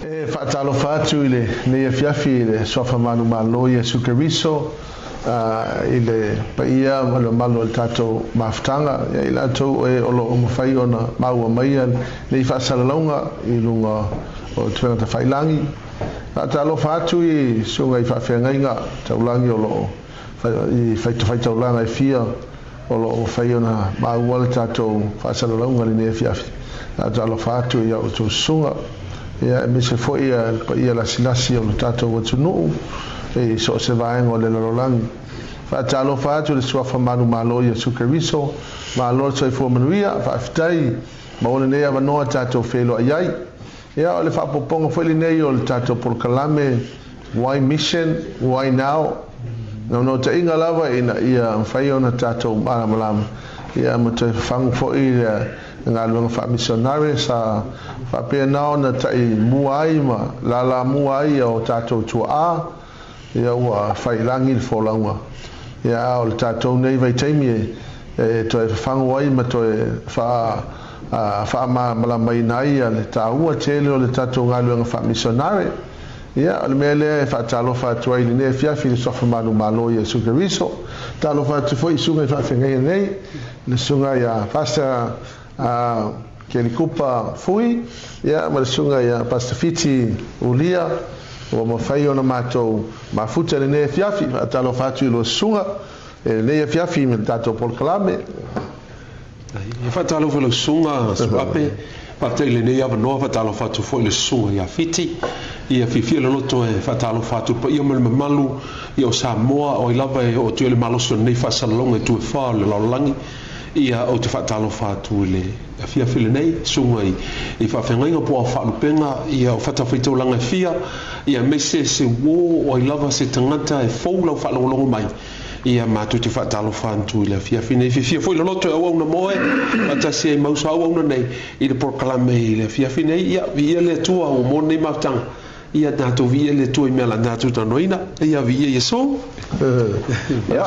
E faatalofa atu i lenei afiafi i le Suafa Manumalo Iesu Keriso, i le paia ma le mamalu o le tatou mafutaga, ia i latou o e o lo o mafai ona maua mai lenei faasalalauga i luga o upega tafailagi. Faatalofa atu i susuga i faafeagaiga taulagi o lo o i fatafaitaulaga e fia o lo o mafai ona maua le tatou faasalalauga i lenei afiafi. Faatalofa atu i a outou susuga, ia aemaise foi le paia lasilasi o le tatou atunuu i so o se vaega o le lalolagi. Faatalofa atu i le Suafa Manumalo Iesu Keriso, malo le soifua manuia, faafetai maua lenei avanoa tatou feiloai ai. Ia, o le faaopoopoga foi lenei o le tatou polokalame Why Mission, Why Now? Naunautaiga lava ina ia mafai ona tatou malamalama ia ma toe fafagu foi le galuega faamisionare sa faapena ona taimua ai ma lalamua ai o tatou tuaa. Ia ua fai i lagi le folauga. Ia a o le tatou nei vaitaimi e toe fafagu ai ma toe faamalamalamaina ai le taua tele o le tatou galuega faamisionare. Ia, o le mea lea e faatalofa atu ai i lenei afiafi i le Suafa Manumalo Iesu Keriso. Talofa atu foi i susuga i faafeagaiga nei, le susuga ia Pastor Kelikupa Fui, ia, ma le susuga ia Pastor Fiti Ulia, ua mafai ona matou mafuta i lenei afiafi. Faatalofa atu i lua susuga i lenei afiafi ma le tatou polokalame. E faatalofa i lau susuga Suape, faafetai i lenei avanoa, faatalofa atu foi i le susuga ia Fiti. Ia fiafia le loto e faatalofa atu i le paia ma le mamalu ia o Samoa, o ai lava e oo atu i ai le malosi o lenei faasalalauga i itu e fa o le lalolagi. Ia, ou te faatalofa atu i le afiafi lenei, susuga i faafeagaiga po o faalupega, ia, o fatafaitaulaga e fia, ia, aemaise se uo, o ai lava se tagata e fou lau faalogologo mai, ia, matou te faatalofa atu i le afiafi nei. Fiafia foi loloto e auauna moe, faatasi ai ma uso auauna nei i le polokalame i le afiafi nei. Ia, viia le Atua ua maua lenei mafutaga. Ia tatou viia le Atua i mea la tatou talanoaina. Ia viia Iesu. Ia.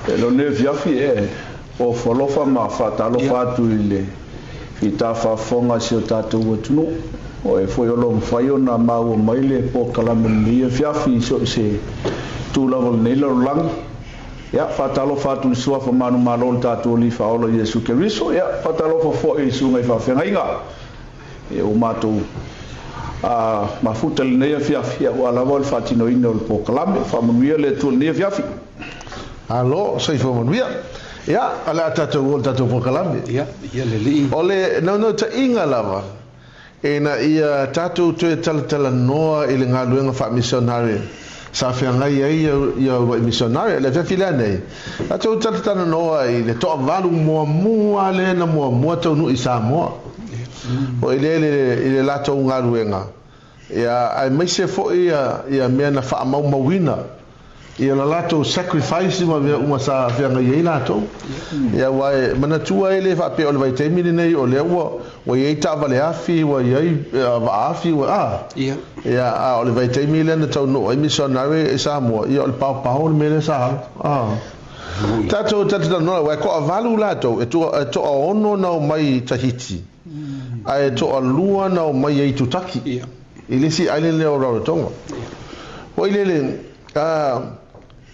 E lo nei afiafi e ofo alofa ma faatalofa atu i le fita faafofoga a si o tatou atunuu. O e foi o lo o mafai ona maua mai le polokalame lenei afiafi i so o se itu lava o lenei lalolagi. Ia, faatalofa atu i le Suafa manumalo o le tatou Alii Faaola Iesu Keriso. Ia, faatalofa foi i susuga i faafeagaiga. E ua matou mafuta i lenei afiafi aua lava le faatinoina o le polokalame. Faamanuia le Atua i lenei afiafi. Malo, soifua manuia. Ia, o le a tatou oo i le tatou polokalame. Ia, ia le Alii. O le naunautaiga lava, ina ia tatou toe talatalanoa i le galuega faamisionare sa feagai ai ia uluai misionare. O le afiafi lea nei, tatou talatalanoa i le toavalu muamua lea na muamua taunuu i Samoa. Foi lea i le latou galuega, ia, aemaise foi ia mea na faamaumauina ia la latou sacrifice ma mea uma sa feagai ai latou. Ia, aua e manatua e le faapea o le vaitaimi lenei o lea ua ua i ai taavale afi, ua i ai vaa afi, ua a. Ia, a o le vaitaimi lea na taunuu ai misionare i Samoa, ia o le paopao le mea lea sa alu. A. Tatou talatalanoa, aua e toavalu latou, e toaono na omai i Tahiti, ae toalua na omai ai i Tutaki, i le isi island lea o Rarotonga. Foi lele,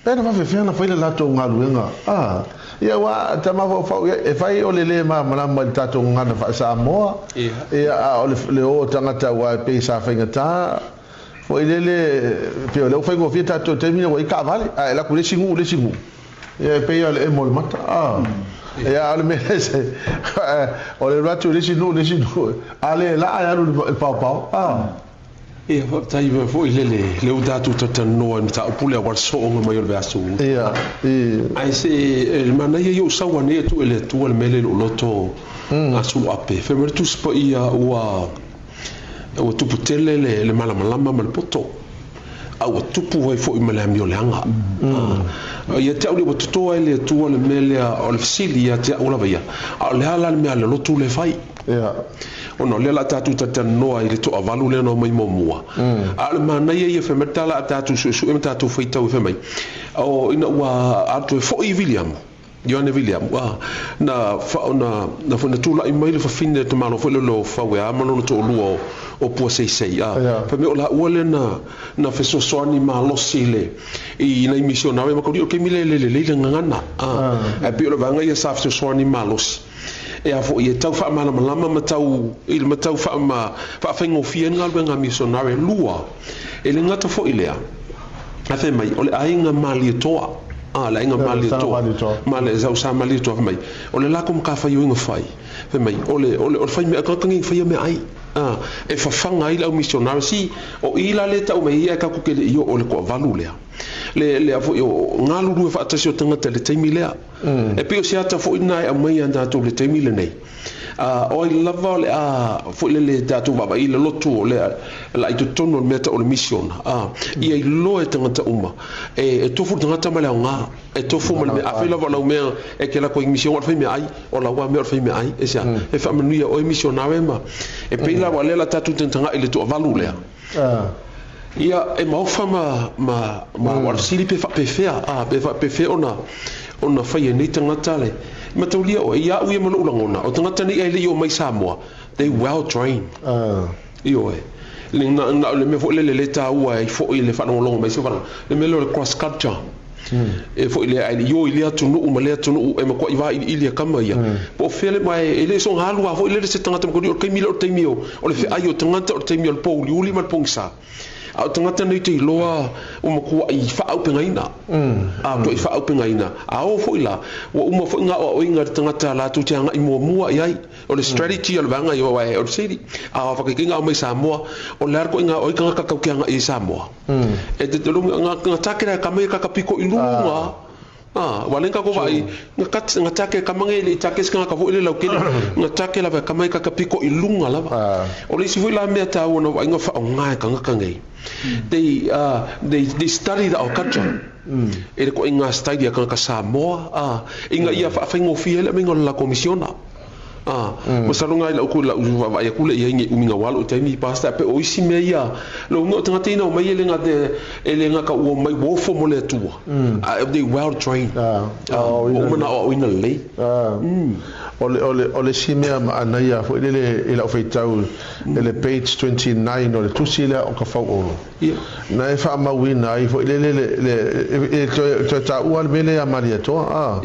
pe na faafefea ona fai le latou galuega? A, ia aua ta mafaufau i ai, e fai o le lē malamalama i le tatou gagana faa-Samoa, ia, a o le o o tagata aua e pei sa faigata. Foi lele, pei o lea ua faigofie tatou i le taimi lenei ua i ai taavale, ae alu atu i le isi nuu i le isi nuu, ia e pei lava o le emo o le mata. A, ia a o le mea lea se, o le alu atu i le isi nuu i le isi nuu, a le laa e alu i le paopao. A. Ia, faafetai foi lele, lea ua tatou talatalanoa i le mataupu lea aua le sooga mai o le vaiaso. Ia, i. Ae se, e manaia ia ou sau ane e tuu e le Atua le mea lea i lou loto a Suluape. Fai mai le Tusi Paia ua Ua tupu tele le malamalama ma le poto, a ua tupu ai foi ma le amioleaga. Ia te au lea ua toto ai le Atua le mea lea o le fesili ia te au lava ia, a o le a la le mea a le lotu lea e fai? Ona o lea o le a tatou talatalanoa i le toavalu lea na omai muamua, a o le manaia ia fai mai le tala a tatou suesue ma tatou faitau e fai mai, o ina ua toe foi Viliamu. Ioane Viliamu, a, na, fa, na, na, na tulai mai le fafine le tamalo foi lele o Fauea ma lona toalua o, o Puaseisei, a, Ia. fai mai o laua lea na, na fesoasoani malosi i le, i nai misionare ma kaulii o le taimi lea e le lelei le gagana, a, ae pei o le vaega ia sa fesoasoani malosi e a foi e tau faamalamalama ma tau, i le ma tau faama, faafaigofie ai le galuega a misionare. Lua, e le gata foi i lea, ae fai mai, o le aiga Malietoa, a, le aiga Malietoa, ma le sau sa Malietoa, fai mai, o le latou matafaioi fai, fai mai, o le, o le, o le fai mea, tagata nei faia meaai, a, e fafaga ai le au misionare, si, o i la lea e tau mai ai, ae tatou te le i oo i le toavalu lea, le, le a foi, o galulue faatasi o tagata i le taimi lea. E pei o se ata foi lena e aumai ia tatou i le taimi lenei. A, o ai lava o le a foi lele tatou vaavaai i le lotu o le la i totonu o le mea tau o le misiona, a, ia iloa e tagata uma, e, e tofu le tagata ma le aoga, e tofu ma le mea, afai lava o lau mea e te lako i misiona o le fai meaai, o lau lava mea o le fai meaai, e se a, e faamanuia oe misionare ma, e pei la ua lea la tatou tagatagai i le toavalu lea. Ia, e maofa ma, ma, ma mm. Fesili pe faapefea, a, pe faapefea ona, ona fai e nei tagata le, mataulia oe, ia au ia ma lou lagona, o tagata nei ai le i o mai Samoa, they well trained. Ioe. Le, na, na, le mea foi lele le tāua ai foi le faalogologo mai se faalogologo, le mea lea o le cross culture. E foi lea ai i o i lea atunuu ma lea atunuu e matuai vailiili e tama ia. Po o fea le ma e le soona alu lava foi lele se tagata ma o le taimi lea o le taimi o o le feai o tagata o le taimi o le pōuliuli ma le pogisa. A o tagata nei te iloa ua matuai faaaupegaina. A matuai faaaupegaina. A oo foi la, ua uma foi ona aoaoina e le tagata latou te agai muamua i ai. O le strategy a le vaega ia aua o le fesili, a o faataitaiga a omai i Samoa, o le a le ituaiga o ai tagata tau te agai i Samoa? E te tolu nga nga take la kama ia kaka piko i luga. Ah, wa lenga ko vai nga kat nga take kama nge le take se ka foi le laukele nga take lava kama ia kaka piko i luga lava. O le isi foi la mea tāua na vaai nga whaonga e kangaka nei. They, they, they study the our culture. E le koʻi style ia kangaka Samoa, ah, ina ia whaawhaingofie ai le aumainga o le latou misiona. A, masalo na i lau lau vaavaai atu lea i ai nei umi na ua alu i taimi pastor pe o isi mea ia lou o tagata ina omai e le gata e le gata ua omai ua ofo mo le Atua a they well trained ua uma ona aoaoina lelei. O le o le o le isi mea maanaia foi lele i lau faitau i le page 29 o le tusi lea o ka Fauolo na e faamauina ai foi lele le le e toe toe taua le mea lea ia Malietoa a.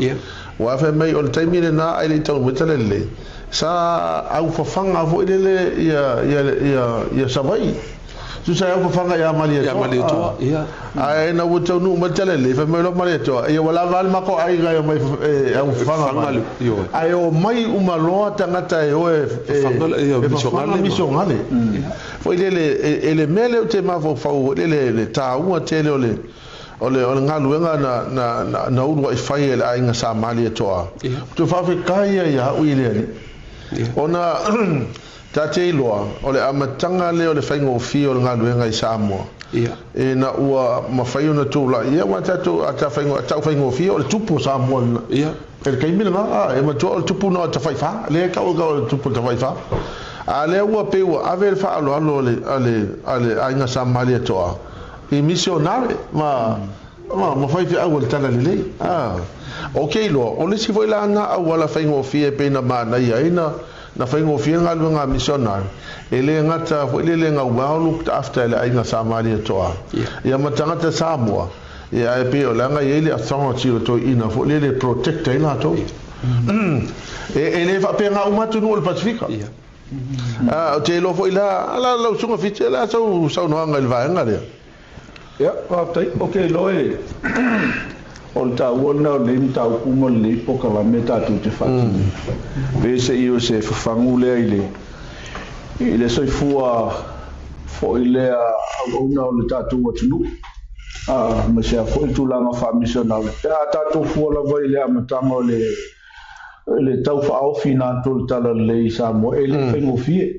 Ua fai mai o le taimi lena ae le i taunuu mai tala lelei, sa aufafaga foi lele ia, ia, ia, ia Savaii. Tusa e aufafaga ia Malietoa. Ia Malietoa, ia. Ae ina ua taunuu mai le tala lelei, fai mai loa Malietoa, ia ua lava a le matou aiga e omai e aufafaga mai. Ae omai uma loa tagata e o e, e fafaga misionale. Foi lele, e le mea lea ou te mafaufau foi lele, le taua tele o le, O le, o le galuega na, na, na, na uluaʻi fai e le aiga sa Malietoa. Ou te faafetai ia ia au i le Alii. Ona, ta te iloa, o le amataga lea o le faigofie o le galuega i Samoa. Ina ua mafai ona tulai, ia aua tatou, a ta faigo, tau faigofie o le tupu o Samoa lena. I le taimi lena, a, e matua o le tupu na o le tafaifa, lea e tau o le tupu o le tafaifa. A lea ua pei ua ave le faaaloalo a le, a le, a le aiga sa Malietoa, i misionare ma ma ma faifeau o le talalelei. A, ou te iloa, o le isi foi la na auala faigofie pei na manaia ai na na faigofie le galuega a misionare, e le gata foi lele na well looked after e le aiga sa Malietoa, ia ma tagata Samoa, ia ae pei o leaga e i ai le authority o le toeaina foi lele e protect ai latou. E, e le faapena uma atunuu o le Pasifika. A, ou te iloa foi la, la lau susuga Fiti, o le a sau saunoaga i le vaega lea? Ia, faafetai. Ou te iloa e, o le taua lena o lenei mataupu ma lenei polokalame tatou te faatinoina. Pe se i o se fafagu lea i le, i le soifua foi lea auauna o le tatou atunuu, aemaise lava foi le tulaga faamisionare. Pe a tatou fua lava i le amataga o le le tau faaofi na atu o le Talalelei i Samoa, e le faigofie.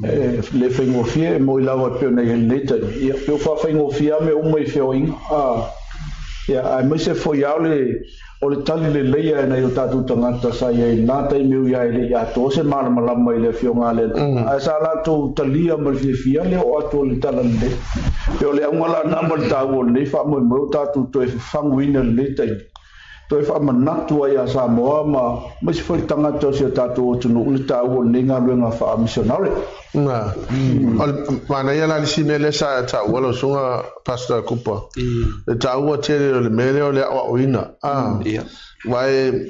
E le faigofie, e moi lava e pei ona i ai lenei taimi. Ia, pei ua faafaigofie lava mea uma i feoaiga. Ia, aemaise foi lava o le, o le tali lelei a nai o tatou tagata sa i ai i lena taimi ui lava e le i atoa se malamalama i le Afioga a le Alii. Ae sa latou talia ma le fiafia le oo atu o le Talalelei. Pei o le auga la lena ma le taua o lenei faamoemoe ua tatou toe fafaguina i lenei taimi. Toe faamanatu ai ia Samoa ma aemaise foi le tagata o si o tatou atunuu le taua o lenei galuega faamisionare. Na. O le manaia la le isi mea lea sa taua lau susuga Pastor Kupa. Le taua tele o le mea lea o le aoaoina. Ah. Aua e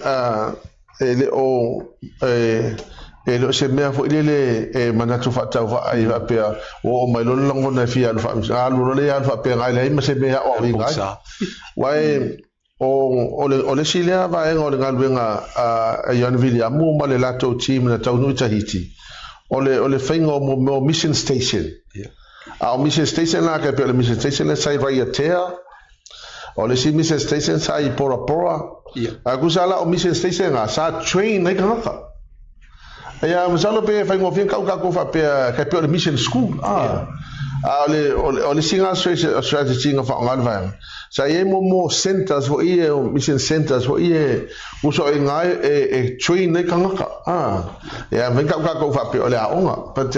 e le o e e le o se mea foi lele e manatu faatauvaa ai faapea ua oo mai loa le lagona e fia alu faamasino. Alu loa lea alu faapena e leai ma se mea e aoaoina ai. Aua e O, o, le, o le isi lea vaega o le galuega a Ioane Viliamu ma le latou team na taunuu i Tahiti, o le, o le faiga o mo mea o mission station. Yeah. A o mission station la, kai pei o le mission station lea sa i Raiatea, o le isi mission station sa i Bora Bora. Yeah. A kusa la o mission station nga, sa train ai tagata. Ia, masalo pe faigofie kau kākou faapea kai pei o le mission school. Ah. A o le, o le, o le isi lena strategy na faaaoga le vaega. Sa i ai mo mo centers foi e, mission centers foi e, uso i ai e, e train ai tagata. Ah. Ia, mafai kau kākou faapea o le aoga. But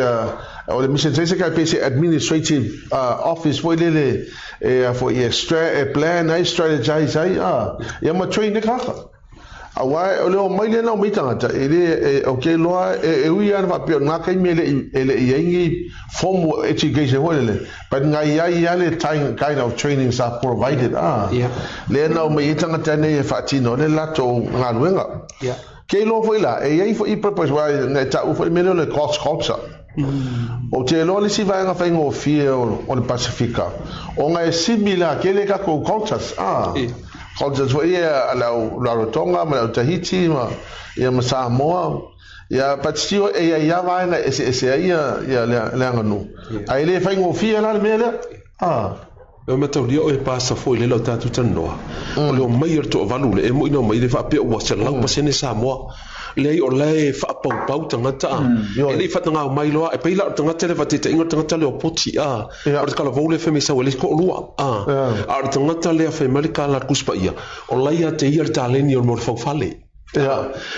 o le mission station kai pei se administrative office foi lele e foi e, stra, e plan ai, strategize ai. Ah. Ia ma train ai tagata. Aua o le omai lea na omai tagata, e le, e, ou te iloa, e, e ui lava faapea o lena taimi e le i, e le i ai ni formal education foi lele, but na i ai lava le kind of training sa provided, ah. Yeah. Lea na omai ai tagata nei e faatino ai le latou galuega. Yeah. Ke iloa foi la, e i ai foi purpose, aua na e taua foi le mea lea o le cross culture. Ou te iloa le isi vaega faigofie o le Pasifika, ona e similar tele tatou cultures, ah. Yeah. Cultures foi ia a le au Rarotonga ma le au Tahiti ma, ia ma Samoa. Ia, but still e i ai lava vaega e eseese ai ia, ia le, le aganuu. Yeah. Ae le faigofie la le mea lea. Ah. E mataulia oe Pastor foi lea o tatou talanoa. O le omai o le toavalu lea, e moi na omai le faapea ua 100% Samoa. Leai o la e faapaupau tagata a. E le i faatagao mai loa, e pei la o le tagata lea faataitaiga o le tagata lea o Poti a. O le talavou lea fai mai sau e le isi toalua a. A o le tagata lea fai mai le tala a le Tusi Paia, o la ia te ia le taleni o le faufale.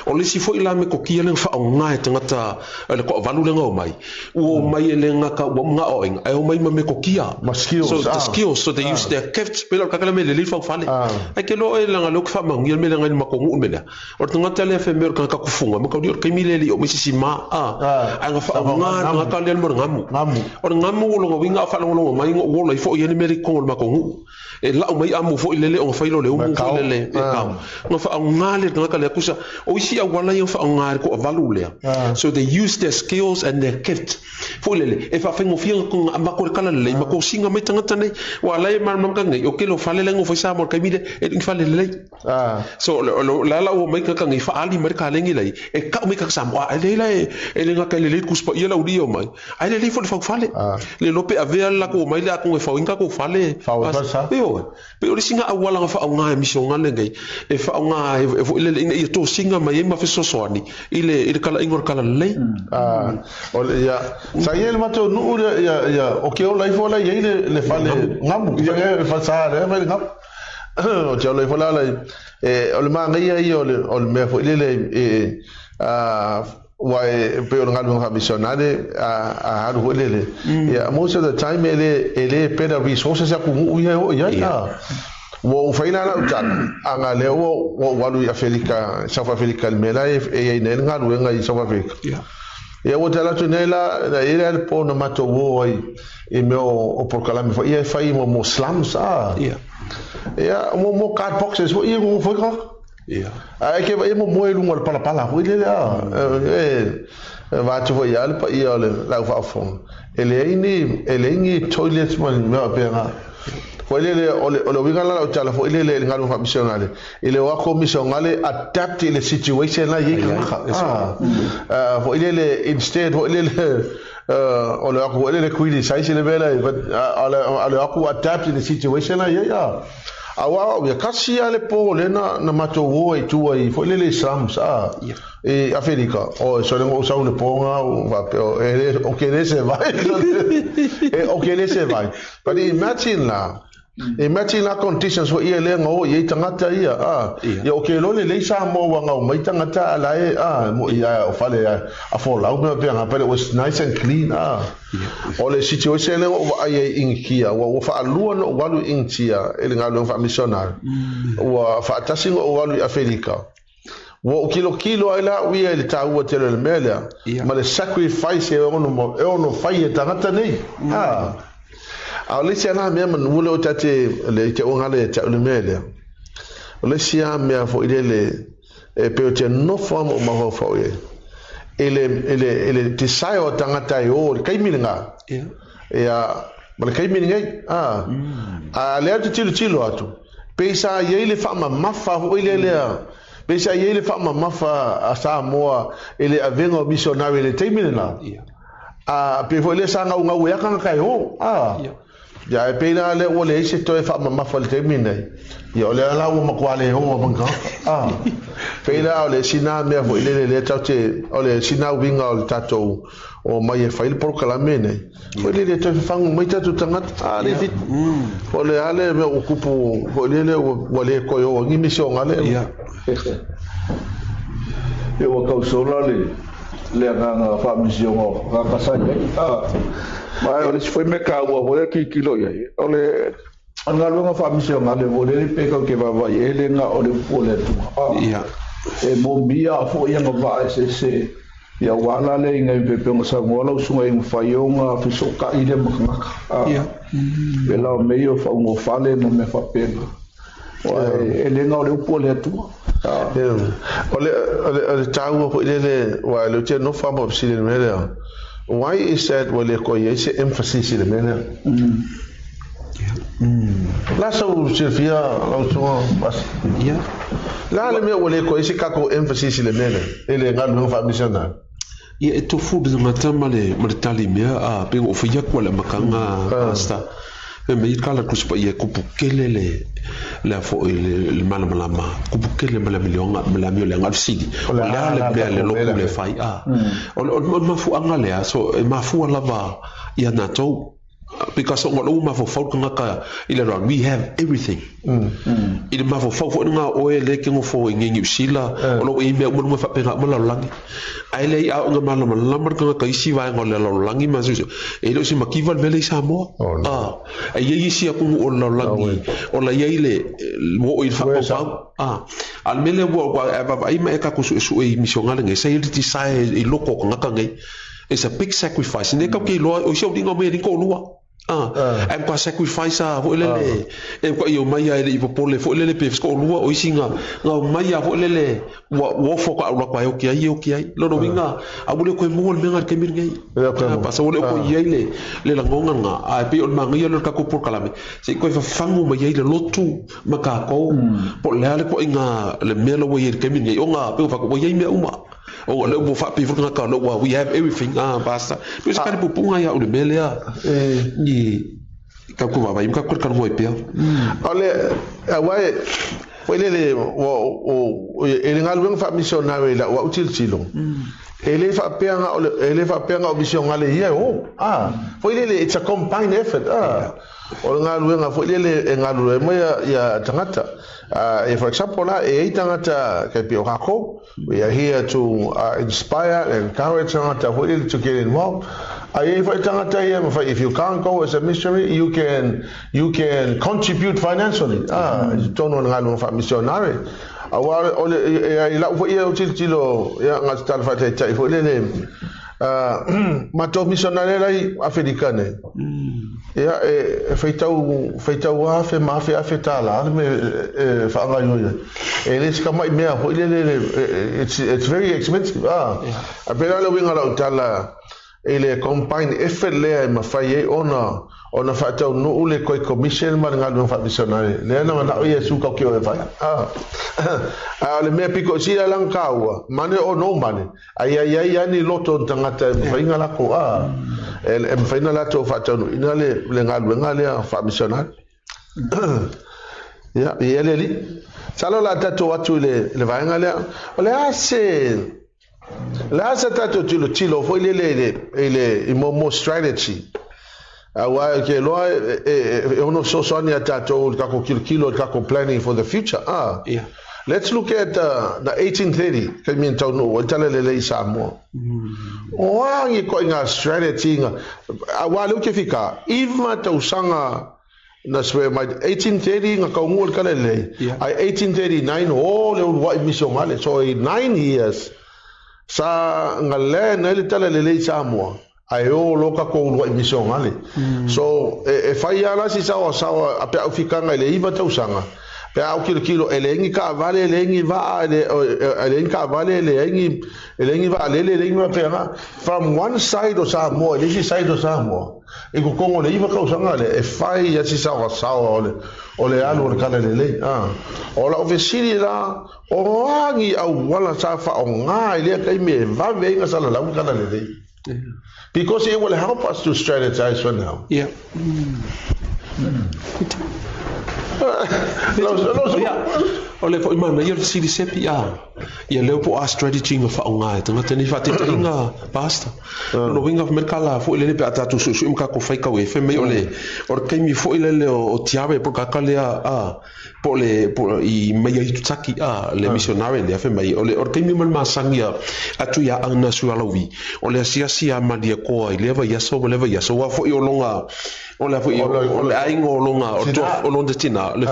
O le isi foi la metotia lea na faaaoga e tagata le toavalu lea na omai, ua omai e le gata ua uma aoaoga, ae omai ma metotia. Ma skills. So the skills, so they use their gifts. Pei la o le tagata lea mea lelei le faufale. Ae te iloa oe leaga o lea ou te faamaonia le mea lea na i le matou nuu le mea lea. O le tagata lea fai mai o le tagata tufuga, mataulia o le taimi lea e le i oo mai se isi ma, ae na faaaoga le tagata lea mo le gamu. O le gamu o lona uiga a faalogologo mai na ou ola ifo i ai le mea lea i totonu o le matou nuu. E lau mai amu foi lele ona fai loa o le umu foi lele e kao. Na faaaoga le tagata lea tusa o isi auala ia na faaaoga e le toavalu lea. So they use their skills and their gift foi lele e faafaigofie ona avatu le tala lelei ma tosiga mai tagata nei. Aua o la e malamalama tagata nei o le tele o fale la e nofo ai Samoa i le taimi lea e le o ni fale lelei. So o le a la ua omai tagata nei faaali mai le kalegi lai e tau mai tagata Samoa a e leai la e le gata e lelei le Tusi Paia le aualii e omai. Ae lelei foi le faufale. Le iloa pe avea le latou omai lea atonu e fao ai ni tatou fale. Fao ai fale sa. Ioe. Pei o le isi na auala na faaaoga e misionale nei, e faaaoga ai foi lele ina ia tosina mai ai ma fesoasoani i le i le talaiga o le talalelei. O le ia, sa i ai le matou nuu lea ia ia o ke ola ifo la i ai le le fale ngamu. Ia le fale sa lea fai le ngamu. O te ola ifo la la e o le manaia ia o le o le mea foi lele e Aua e pei o le galuega faamisionare a alu foi lele. Ia, most of the time e le, e le better resources atunuu ia e oo i ai. Ua ou fai la lau tala, ana lea ua ou alu i Afelika, South Africa i le mea la e i ai nei le galuega i South Africa. Ia ua tala atu nei la, na i ai le po na matou o ai i mea o polokalame foi ia e fai mo slums. Ia, mo card boxes foi ia mo foi ka. Ia. Ae ke vaai momoe i luga o le palapala foi lele a. E vaeatu foi ia le paia o le lau faafofoga. E leai ni, e leai ni toilets ma ni mea faapena. Foi lele, o le, o le uiga la lau tala foi lele i le galuega faamisionale, e le o atu o misionale adapt i le situation la e i ai tagata. A, foi lele, instead foi lele, o le o atu foi lele criticize le mea la, but o le o atu adapt i le situation la e i ai a. Aua au ia, kasi lava le po lea na, na matou o ai i tua i foi lele i slums a, i Aferika. Oi, sole na ou sau i le po na, ou faapea, e le, ou te le survive. E, ou te le survive. But imagine la, Imagine la conditions foi ia lea na o i ai tagata ia, a. Ia o ke iloa lelei Samoa ua gau mai tagata a la e, a, mo ia o fale a, a folau mea faapena, but it was nice and clean, a. O le situation lea na ou vaai ai i Initia, ua, ua faalua ona ou alu i Initia i le galuega faamisionare. Ua faatasi ona ou alu i Afelika. Ua ou tilotilo ai la au ia i le taua tele o le mea lea, ma le sacrifice e ono, e ono fai e tagata nei. A, a o le isi lava mea manu lea o ta te, le i te uaga le te au le mea lea. O le isi lava mea foi lele, e pei o te nofo lava ma ou mafaufau i ai. I le, i le, i le desire o tagata e o i le taimi lena. Ia, ma le taimi lenei. A, a lea ou te tilotilo atu, Pei sa i ai le faamamafa foi lea lea, pei sa i ai le faamamafa a Samoa i le avega o misionari i le taimi lena. A pei foi lea sa gaugau ai lava tagata e o. A. Ia ae pei la lea ua leai se toe faamamafa i le taimi lenei. Ia o lea la ua matua le o lava ma tagata. A. Pei la o le isi na mea foi lele lea tatou te, o le isi na uiga o le tatou omai e fai le polokalame lenei. Foi lele toe fafagu mai tatou tagata. A le fit. O le a le mea ua tupu foi lele ua le toe o ai ni misionale. Ia. Ia ua tau sola le le agaga faamisioga o tagata sa i ai. Ma o le isi foi mea taua foi e tilotilo i ai, o le o le galuega faamisionale foi lele pe tatou te vaavaai i ai, e le na o le upu o le Atua. Ia. E momia foi agavaa eseese Ia aua la lea ina ia pei ona saunoa lau susuga ia mafai ona fesootai lea ma tagata. Ia. Pei la o mea ia o faaugofale ma mea faapena. Aua e le na o le upu a le Atua. Ia. O le, o le, o le taua foi lele, aua o lea ou te nofo lava ma fesili i le mea lea, why is that ua le toe i ai se emphasis i le mea lea? La sau silafia lau susuga Pasi? Ia. La le mea ua le toe i ai se tatou emphasis i le mea lea, i le galuega faamisionare? Ia, e tofu le tagata ma le, ma le tali mea, a, pei ona ou fai atu a le amataga, Pastor, fai mai le tala Tusi Paia e tupu tele le, le a foi, le, le malamalama, tupu tele ma le amioga, ma le amioleaga. O le fesili, o le a le mea le lotu lea e fai, a? O le, o le mafuaaga lea, so e mafua lava ia natou. Because o lou mafaufau le tagata i le lalolagi, we have everything. I le mafaufau foi lena o oe lea e te nofo i inei i Niu Sila, o lo o i ai mea uma luga e faapena uma le lalolagi. Ae leai a oo ina malamalama le tagata i isi vaega o le lalolagi ma e le o se mativa le mea lea i Samoa. E i ai isi atunuu o le lalolagi o la i ai le ua oo i le faapaupau. A o le mea lea ua e vaavaai ma e tatou suesue i misionale nei, sa i ai le desire i loko o tagata nei. It's a big sacrifice. Nei kau ke iloa, o isi au linga o mai e toalua. Ah, e matua sacrifice a foi lele, e matua i o mai a e le i popole foi lele pe toalua o isi nga, nga o mai a foi lele, ua, ua ofo ka au lako e oki ai, e oki ai. Lona uiga, a ua le koe maua le mea nga i le taimi lenei. Pa sa ua le koe i ai le, le lagonga nga, a e pei o le manaia lea o le tatou polokalame, se i toe fafagu mai ai le lotu ma tatou, po o le a le ituaiga le mea la ua i ai i le taimi lenei, ona pei ona fai atu, ua i ai mea uma. O lea ua faapea foi le tagata o lea ua we have everything ah basta. Pei o se talipupuga ia au i le mea lea i tatou vaavaai ma tatou talanoa ai pea. O le aua e foi lele ua o e le galuega faamisionare i lau au tilotilo e le faapea na o le e le faapea na o misionale ia e o ah foi lele it's a combined effort ah o le galuega foi lele e galulue ai mai ia tagata. For example la e i ai tagata kai pei o kākou We are here to inspire and encourage tagata foi lele to get involved. A i ai foi tagata ia mafai, if you can't go as a missionary, you can, you can contribute financially. Ah, i totonu o le galuega faamisionare. Aua o le, e, i lau foi ia tilotilo, ia, nga te tala faataitai foi lele, matou misionare la i Aferika nei, ia, e faitau, faitau afe ma afe afe tālā le mea e faagaoioi ai. E le se tamai mea foi lele, it's very expensive. Ah, a pei la le uiga o lau tala i le combined effort lea e mafai ai ona ona faataunuu le Great Commission ma le galuega faamisionare. Lea na manao Iesu kau ke o e fai. Ah, a o le mea piko i sila langa kāua, money or no money, Ai ai ai a ni loto o ni tagata e mafai ona latou a e mafai ona latou faataunuuina le le galuega lea faamisionare. Ia, i le Alii. Masalo o le a tatou atu i le le vaega lea. O le a se o le a se tatou tilotilo foi lele i le i le i mo mo strategy. Aua ou te iloa e ono fesoasoani ia tatou i le tatou tilotilo i le tatou planning for the future. Ah. Ia. Let's look at the 1830, taimi na taunuu ai le Talalelei i Samoa. O a ni ituaiga strategy na, aua lea ou te fita, iva tausaga na swear mai, 1830 na taunuu ai le Talalelei, ae 1839 o le uluai misionale. So in 9 years sa na land ai le Talalelei i Samoa. Ae o loa tatou uluai misionale. So, e fai lava la si saoasaoa a pe a ou fitaga i le 9 tausaga, pe a ou tilotilo e leai ni taavale, e leai ni vaa, e leai ni taavale, e leai ni, e leai ni vaalele, e leai ni mea faapena. From one side o Samoa i le isi side o Samoa, i totonu o le 9 tausaga lea, e fai lava si saoasaoa o le, o le alu o le talalelei. O lau fesili la, o a ni auala sa faaaoga i lea taimi e vave ai ona salalau le talalelei? Because it will help us to strategize for now. Yeah. O le foi manaia o le fesili Sepi a ia leo po o a strategy nga faaaoga e tagata nei faataitaiga pastor. Lona uiga fai mai le tala foi lele pe a tatou suesue ma tatou faitau e fai mai o le o le taimi foi lele o Tiare po o le tagata lea a po o le po o i mai ai Tutaki a le missionary lea fai mai o le o le taimi ma le masani a atu ia Ana Sualauvi o le asiasi a Malietoa i lea vaiaso ma lea vaiaso aua foi o lona o le a foi o le aiga o lona o le o lona tina le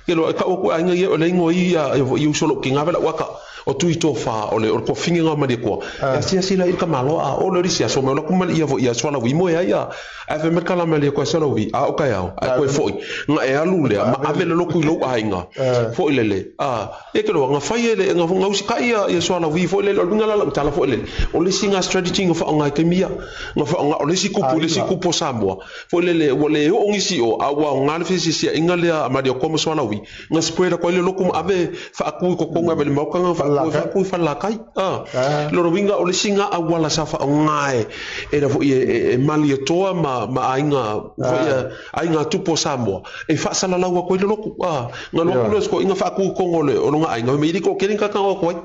ke loa e tau atu aiga ia o le ingoa ia ia uso lou tina vela uaka o tui tofa o le o le tofiga nga Malietoa e asiasi la i le tamaloa a oo lea i le isi aso mai o latou ma le ia foi ia Sualauvi moe ai a Ae fai mai kala mai le koe sala wi a o kai ao ae koe foi nga e alu lea ma ave le lotu i lou aiga foi lele a e ke loa nga fai e le nga nga usi kai ia ia suala wi foi lele o le uiga la lau tala foi lele o le isi nga strategy nga faaaoga i taimi ia nga faaaoga o le isi kupu le isi kupu o Samoa foi lele ua le oo nisi i o a ua aoga le fesiesiaiga lea a Malietoa ma suala wi nga spread atu ai le lotu ma ave faatu i totonu ave i le maota nga faatu faatu i falelatai a lona uiga o le isi nga auala sa faaaoga e e la foi e Malietoa ma ma aiga foi aiga tupu o Samoa e faasalalau atu ai le lotu a nga lotu lea sikoiga faatu i totonu o le o lona aiga fai mai e le toatele ni tagata na o atu ai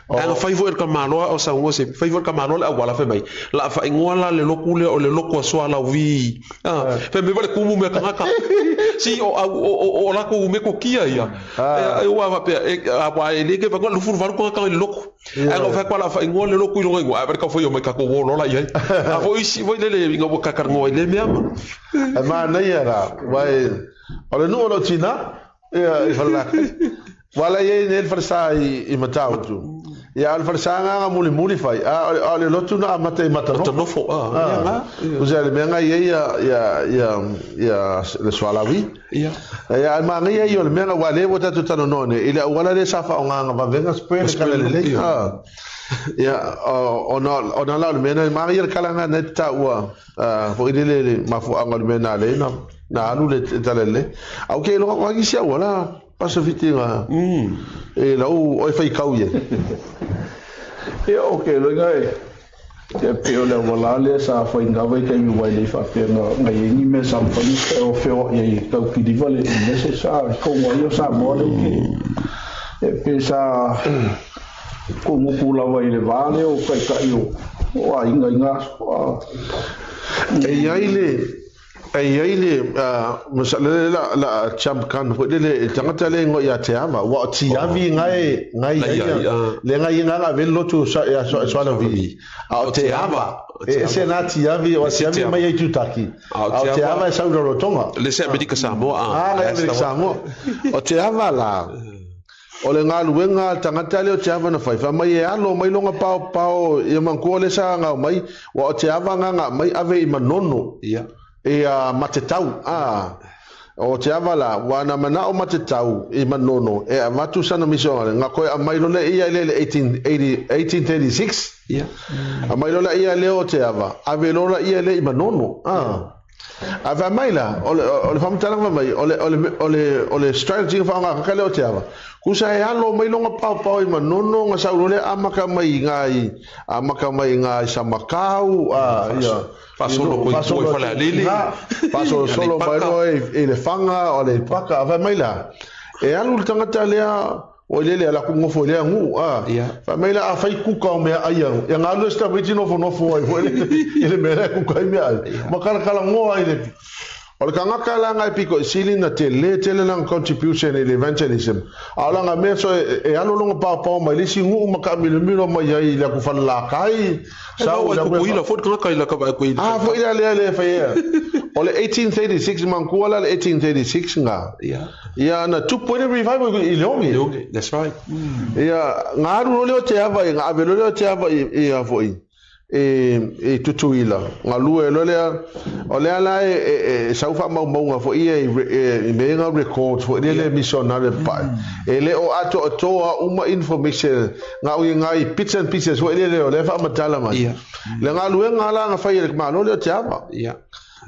Ae na fai foi e le tamaloa o saunoa se fai foi le tamaloa le auala fai mai la a faaigoa la le lotu lea o le lotu a Sualauvi a fai mai vale tumu mea tagata si o au o o o latou metotia ia e ua faapea e aua e le ke vaega 28 tagata i le lotu ae na fai atu la a faaigoa le lotu i lona igoa ae vale tau fai o mai tatou o loa la i ai a foi isi foi lele ina ua talatalanoa i lea mea ma E manaia la, aua o le nuu o lou tina, Ia, i Falelatai. Ua la i ai nei le falesa i Matautu. Ia, a o le falesa na na mulimuli fai, a o le lotu na amata i Matanofo. Matanofo, a, ia na. Usa le mea na i ai ia, ia, ia, ia le Sualawi. Ia. Ia, a manaia ia o le mea na, ua lea ua tatou talanoa nei, i le auala lea sa faaaoga na vave na spread le tala lelei. A. Ia, ona, ona la o le mea na, manaia le tala na na te taua, foi lele le mafuaaga o le mea na ala ai na na alu le tala lelei. A ou te iloa o ai isi auala Pastor Fitiga e lau oe faitau i ai. Ia o ke loiga e e pei o le auala lea sa faigava i taimi wai lei faapea na na i ai ni mea sa mafai ona feoai ai e tau kiliva le message sa tonga ai o Samoa lea ke e pei sa kumuku lava i le va lea o taitai o o aiga i ngā aso. E i ai le E i ai le masalo lele la la jump gun foi lele e tagata le ingoa ia Te Ava ua o Tiavi ngae ngae i ai le ngae i nga ave le lotu sa ia Sualavi a o Te Ava e ese na Tiavi o Tiavi mai ai Tutaki a o Te Ava e sau i Rarotonga le se Amerika Samoa a le Amerika Samoa o Te Ava la O le galuega a le tagata lea o te ava na fai, fai mai e alo mai lona paopao ia manatua lea sa gao mai, ua o te ava nga nga mai ave i Manono ia Matetau, a o te ava la, ua na manao Matetau i Manono e avatu sana misionare, nga koe amai loa lea ia i le 1836, amai loa lea ia lea o te ava, ave loa lea ia lea i Manono, a. A fai mai la, o le, o le faamatalaga fai mai, o le, o le, o le, o le strategy na faaaoga ka lea o te ava. Kusa e alo mai longa paopao i Manono, nga sau loa lea amaka mai i ngā i, amaka mai i ngā i Samakau, a, ia, Faasolo koe i tua i Falealili, faasolosolo mai loa i, i Lefaga, o Aleipaka, a fai mai la, e alu le tagata lea, Oi lele ala ku ngofo lea ngu a. Fa mai la a fai kuka o mea ai au. Ia ngalu e sta witi nofo nofo ai foi le le mea la kuka i mea ai. Ma kala kala ngoa i le O le kangaka la ngai piko i sili na te le tele langa contribution i le evangelism. A o langa mea so e, e alo longa pao pao mai le isi nguu ma ka milo milo mai ai i le aku fala la kai. Sa o le kukuila foi kangaka i la ka vai koe i le Ah, foi la lea le fai ea. O le 1836 mangkua la le 1836 nga. Ia na tupu ai le revival i Leone. Leone, that's right. Ia nga alu lo leo te ava i nga ave lo leo te ava i i a foi i i Tutuila. Nga lue lo lea o lea la e e, e sau faamaumauga foi ia i i mea nga records foi lea le missionary pae. E le o atoatoa uma information nga ui nga i bits and pieces foi lea le o lea faamatala mai. Le galuega la nga fai e le Malo leo te ava.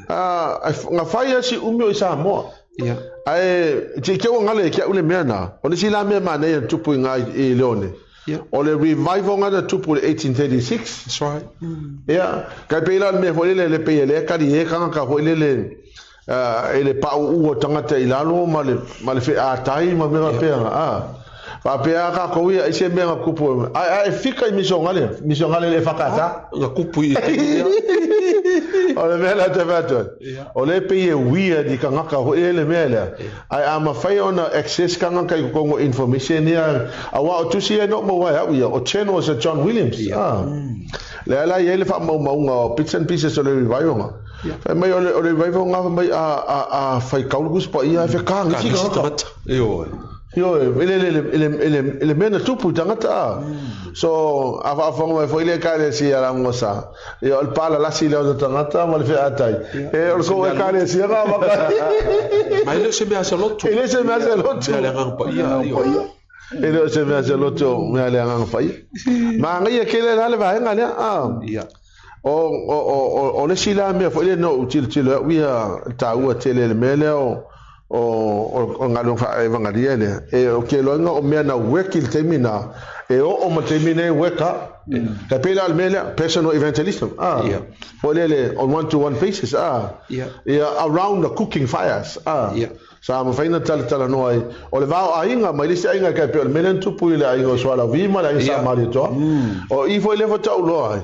Ah, nga fai a si umi o i Samoa. Ia. Ae te te ua ngale ki au le mea na. O le si la mea manaia na tupu i ngā i Leone. Ia. O le revival nga na tupu i le 1836. That's right. Ia, kai pei la o le mea foi lele le pei e lea kali e kangaka foi lele e le paʻuʻu o tagata i lalo ma le ma le featai ma mea faapea. Ah. Faapea a kākou ia, ai se mea nga kupu. Ai ai fika i misongale, misongale le whakata. Nga kupu i te ia. O le mea la te whea atu. O le pei e weird i kangaka hoi e le mea lea. Ai a mawhai ona access kangaka i kokongo information ia. A wa o tusi e no mo wai au ia. O channel sa John Williams. Ah. Le ala i le whaamaumauga o bits and pieces o le revival nga. Fai mai o le, o le revival nga fai mai a, a, a whai kaulukus pa ia e whekangisi kangaka. Ioe. Ioe, i le, le, le, le, le mea na tupu i tangata a. So, a whaafonga mai foi le ekalesia la ngosa. Ia, o le pālalasi lea o te tangata ma le featai. E, o le kou ekalesia ngā waka. Ma e le o se mea se loto. E le se mea se loto. Mea le agaga paia. Ioe. E le o se mea se loto, mea le agaga paia. Ma ngai e kele la le vaenga lea. A. Ia. O, o, o, o, o le si la mea foi le no u tilo tilo au ia tāua tele le mea lea o, o, o, o galuega faaevagalia lea. E o ke loiga o mea na weki i le taimi na, e oo ma le taimi nei weka. Ka pei la o le mea lea, personal evangelism. Ah. Yeah. Foi lea le on one to one basis. Ah. Yeah. Ia around the cooking fires. Ah. Yeah. Sa mafai ona talatalanoa ai. O le va o aiga mai le isi aiga kai pei o le mea lea na tupu i le aiga o Sualauvi ma le aiga Yeah. Sa Malietoa. O i foi lea faatoa ou loa ai.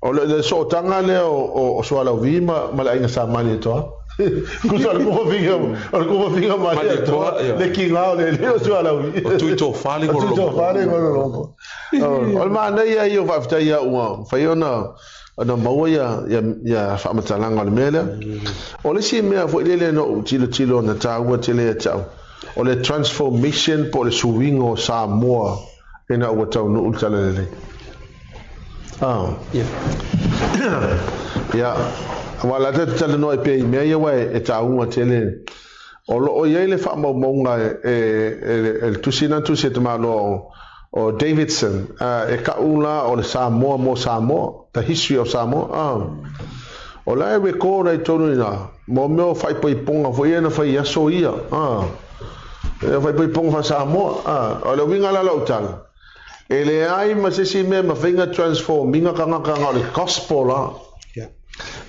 O le, le sootaga lea o, o, o Sualauvi ma, ma le aiga Sa Malietoa. Kusa o le kumafinga, o le kumafinga Malietoa, Malietoa, le kiga o le le o Sualauvi. O Tuitofa le O Tuitofa le Ngololomo. O le manaia ia o faafetai ia ua mafai ona ona maua ia, ia, ia faamatalaga o le mea lea. O le isi mea foi lele na ou tilotilo na taua tele ia te au, o le transformation po o le suiga o Samoa ina ua taunuu le Talalelei. Ah. Yeah. Ia, aua la te talanoa i pea i mea ia ua e, e taua tele. O loo i ai le faamaumauga e, e, e, e le tusi na tusi e te Malo o, o Davidson, e ka'u la o le Samoa mo Samoa, the history of Samoa. Ah. O la e record ai tonu i na, mo mea o faaipoipoga foi ia na fai i aso ia. Ah. E faaipoipoga fa Samoa. Ah. O le uiga la lau tala, e leai ma se isi mea e mafai ona transform ina tagata na o le gospel la. Yeah.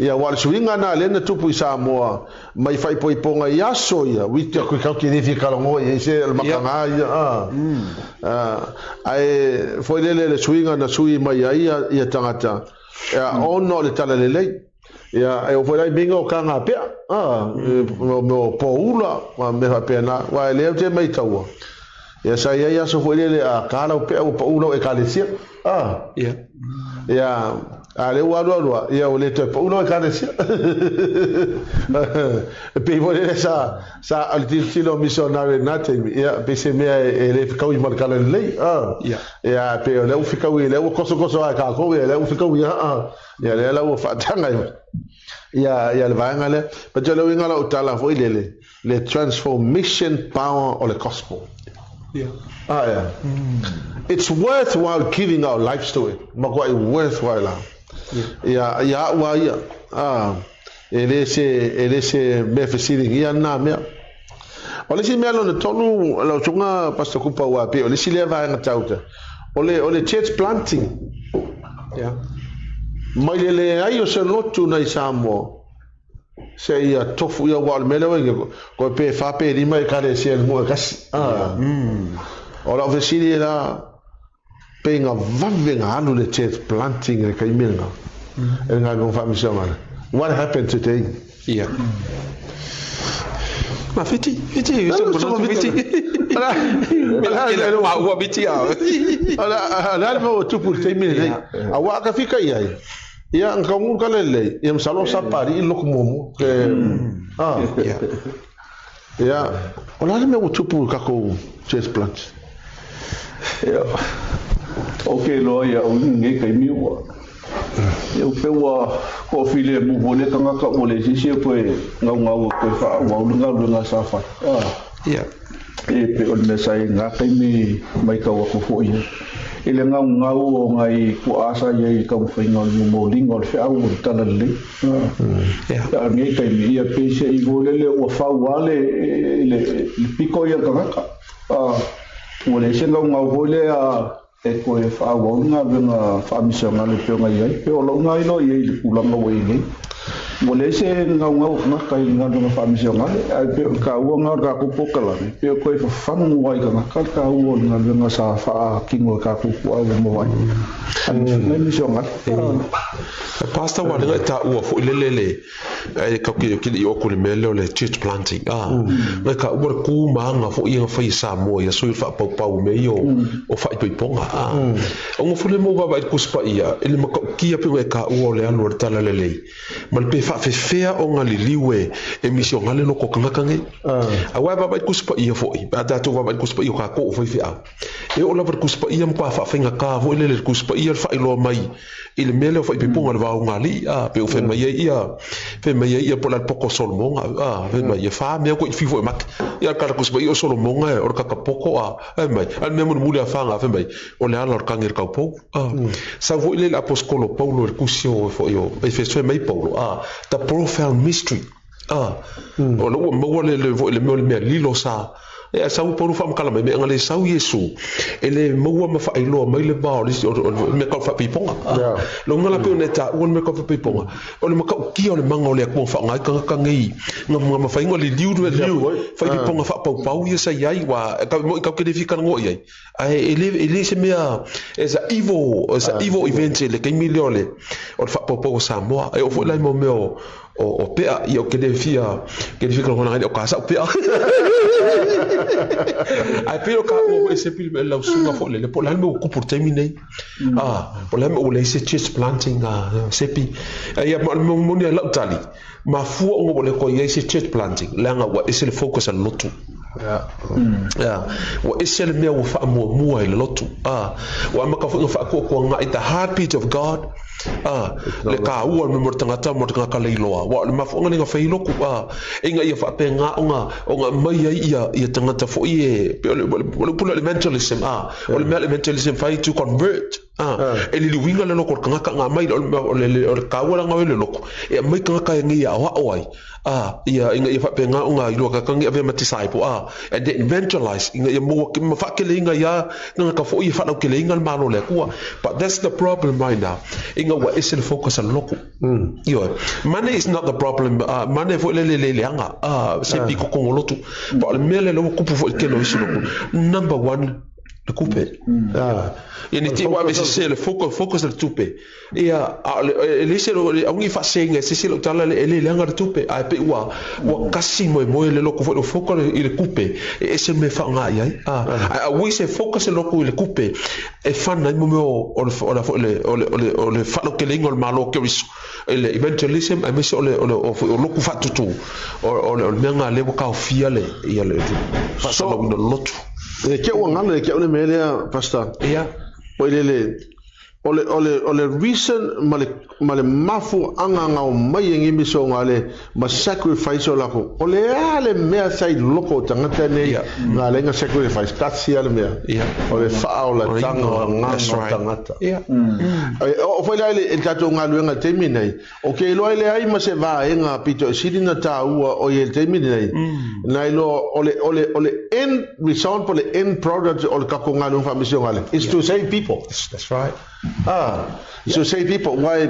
Ia, aua o le suiga na lea na tupu i Samoa mai faaipoipoga i aso ia, ui te aku kau ke le fia kalongoa i ai se o le makaga ia, a. Ae foi lele le suiga na sui mai ai ia, ia tagata, ia, ona o le talalelei. Ia, e oo foi la i meinga o kanga pea, a, me o pōula, ma mea faapena, aua e lea ou te maitaua, ia sa i ai aso foi lele a ka lau pea ua pau lau ekalesia, a. Ia. Ia, a lea ua alu alu a, ia ua le toe pau lau ekalesia. E pei foi lele sa, sa, o le tilotilo o misionare i lena taimi, ia, pei se mea e, e le fekaui ma le tala lelei, a. Ia. Ia, pei o lea ua fekaui, lea ua kosokoso lava e kākou, ia, lea ua fekaui lava, a. Ia, lea la ua faataga ia, ia le vaega lea. But o le uiga o lau tala foi lele, le transformation power o le gospel. Yeah. Ah, yeah. It's worthwhile giving our lives to it. Makuai worthwhile la. Yeah. Ia, ia au a ia. Ah, e le se, e le se mea fesiligia nā mea. O le isi mea lona tolu, lau susuga Pastor Kupa ua pei o le isi lea vaega tauta, o le, o le church planting. Yeah. Mai le leai o se lotu nei Samoa, seia tofu ia aua o le mea lea ua i ai, koe pe fa pe lima ekalesia i le nuu e kasi. Ah. Yeah. O lau fesili la, pe ina vave na alu le church planting i le taimi lena, e le galuega faamisionale. What happened today? Ia. Ma Fiti, Fiti, Fiti. Ala, ma ua Fiti a. Ala, ala le mau tupu i le taimi lenei. Aua a ka fika i ai, ia, na taugulu ka lelei, ia masalo sa papalii le lotu muamua. Ke, ah. Ia, o le a le mea ua tupu i tatou church plant? Ia, ou te iloa ia au i lenei taimi ua, ia pei ua toafilemu foi le tagata ua leai se isi e toe naunau e toe faaauau le galuega sa fai. Ia. E pei o le mea sa i ai i lena taimi, matau atu foi i le naunau o nai tuaa sa i ai i le taumafaiga o le momoliga o le feau o le Talalelei. A o lenei taimi, ia pei se i foi lele ua fau lava le pito ia o le tagata. Ua leai se naunau foi lea e toe faaauau le galuega faamisionale e pei ona i ai. Pei o lou lena iloa i ai i le tulaga ua i ai nei. Ua leai se naunau o tagata i le galuega faamisionale, ae pei o le taua lena o le tatou polokalame, pei o toe fafanu lava i tagata le taua o le galuega sa faatino e tatou tuaa ua mavae a misionale. Pastor ua lenga e taua foi lele le e kau ki ki i oku le mea lea o le church planting a ngai ka ua le ku maanga foi ia fai Samoa ia sui whaapaupau me ia o whaipoiponga a o ngo fule mo vava i kuspa ia e le makaukia pe e ka ua o le alu o le tala lelei ma le pe whaafefea o ngā liliu e e misi o ngā le loko kangaka nei a wai vava i kuspa ia foi a tātou vava i kuspa ia o kā kō o whai whiau e o lava le Tusi Paia ma whaawhainga foi lele le Tusi Paia le whaailoa mai i le mea lea o faipepuga le va o ngā alii, ā, pe o fai mai ai ia, fai mai ai ia po o le a le poko o Solomoga, ā, fai mai ia whā mea koe i whiu foi e make. Ia ka le Tusi Paia o Solomoga e, o le kakapoko, ā, fai mai, a le mea mulimuli a whanga, fai mai, o le ala o le kangi le kaupou, ā. Sau foi le le aposikolo o Paulo i le Tusi o, foi o Efeso, fai mai Paulo, ā, the profound mystery, ā, o le ua maua le, le, foi le mea o le mea lilo sa, E sau Paulo faamatala mai, me anga le sau Iesu, e le maua ma faailoa mai le va o le isi, o le mea kau faapeipoga. Lo nga la pe ona e taua le mea kau faapeipoga, o le matautia o le maga o le Atua whaonga ai kangaka ngei, nga nga mawhainga le liu le liu, whaipiponga whaapaupau ia sa iai, wa, ka, mo i kau ke le whika ngoa iai. Ae e le, e le se mea, it's a evil, it's a evil event le kaimi lea o le, o le whaapaupau o Samoa. E o foi lai mo mea o, o, o pea, ia o ke le fia, ke le fia kalahona o ka sau pea. Ae pei o ka ua e se pili me lau sunga fo le, po le me kupu taimi nei. Ah, po le me o le se church planting a sepi. Ia ma mo mo ni lau tali. Ma fua o le ko ia se church planting, le anga ua ese le focus a lotu. Yeah. Ua ese le mea ua whaamuamua i le lotu. Ah, ua amaka fo nga whaakuakua nga i the heartbeat of God. A, le kāua le mo le tagata mo le tagata leiloa. Ua o le mafuaaga lea na fai ai loku, a, e ina ia faapena ona, ona aumai ai ia, ia tagata foi e, pei o le, o le upu lea o le evangelism, a, o le mea le evangelism fai to convert, a, e liliuina le loko o le tagata na aumai, o le, o le, o le kāua la na o le loko, e aumai tagata e nei e aoao ai, a, ia, ina ia faapena ona iloa tagata nei avea ma disciple, a, and then evangelize, ina ia maua ma faakeleina ia tagata foi e faalauteleina le Malo o le Atua. But that's the problem right now. Ina ua ese le focus a le lotu. Ioe. Money is not the problem. Money foi le le le leaga. Se piko kongo lotu. But o le mea lea ua kupu foi i le tele o isi lotu. Number one, le tupe. Ia ni te ua ave sese le focus, focus le tupe. Ia, a o le, e leai se, aua ne i faasēina e se isi lau tala e le leaga le tupe, ae pei ua, ua kasi moemoe le lotu foi, ua focus i le tupe, e ese le mea e faaaoga i ai. A, ae aua se focus le lotu i le tupe e fund ai mo mea o, o le, o le, foi le, o le, o le, o le faalauteleina o le Malo o Keriso, i le evangelism aemaise o le, o le, o, o lotu faatutū, o, o le, o le mea lena lea ua taofia le, ia le, le faasalalauina o le lotu. E ke ua ngalo e ke au le mea lea, Pastor. Ia. Poi lele, O le, o le, o le reason ma le, ma le mafuaaga na omai ai nei misionale ma sacrifice o lakou, o le a le mea sa i loko o tagata nei na ala ai na sacrifice? Tasi lava le mea, o le faaolataga o agaga o tagata. E oo foi la i le tatou galuega i le taimi lenei, Ou te iloa e leai ma se vaega pito e sili na tāua o i ai i le taimi lenei, na iloa o le, o le, o le end result po o le end product o le tatou galuega faamisionale is to save people. That's right. Ah, so save people. Wai,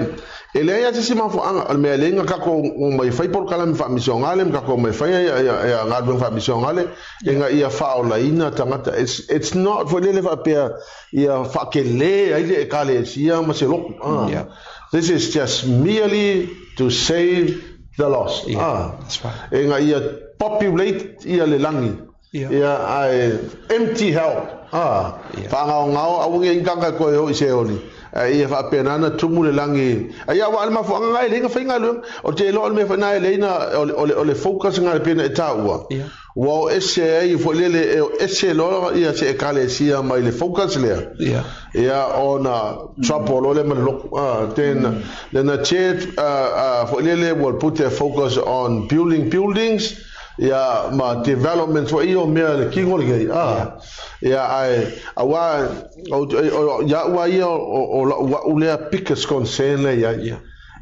e leai lava se isi mafuaaga, o le mea e leai na tatou omai e fai polokalame faamisionale ma tatou omai e fai ia galuega faamisionale ina ia faaolaina tagata. It's, it's not foi lele faapea ia faatele ai le ekalesia ma se lotu. Ah. Yeah. This is just merely to save the lost. Yeah, Ah. that's right. Ina ia populate ia le lagi. Ia. Ia, ae empty hell. A, Ia. faagaogao, aua ne i gaga koe o i Seoli. Ae ia faapena ona tumu le lagi. Ai aua o le mafuaaga na e leai na faigaluega. O te iloa o le mea foi na e leai na, o le, o le, o le focus na pei ona e taua. Ia. Ua o ese ai foi lele, e o ese loa ia se ekalesia mai le focus lea. Ia. Ia, ona trouble loa lea ma le lotu. A, then, then the church, a, a, foi lele will put their focus on building buildings, Ia, ma development foi ia o mea le kino lenei, a. Ia, ae, auā, o, o, iaʻu a ia, o, o la'u a'u lea biggest concern lea i ai. Ia.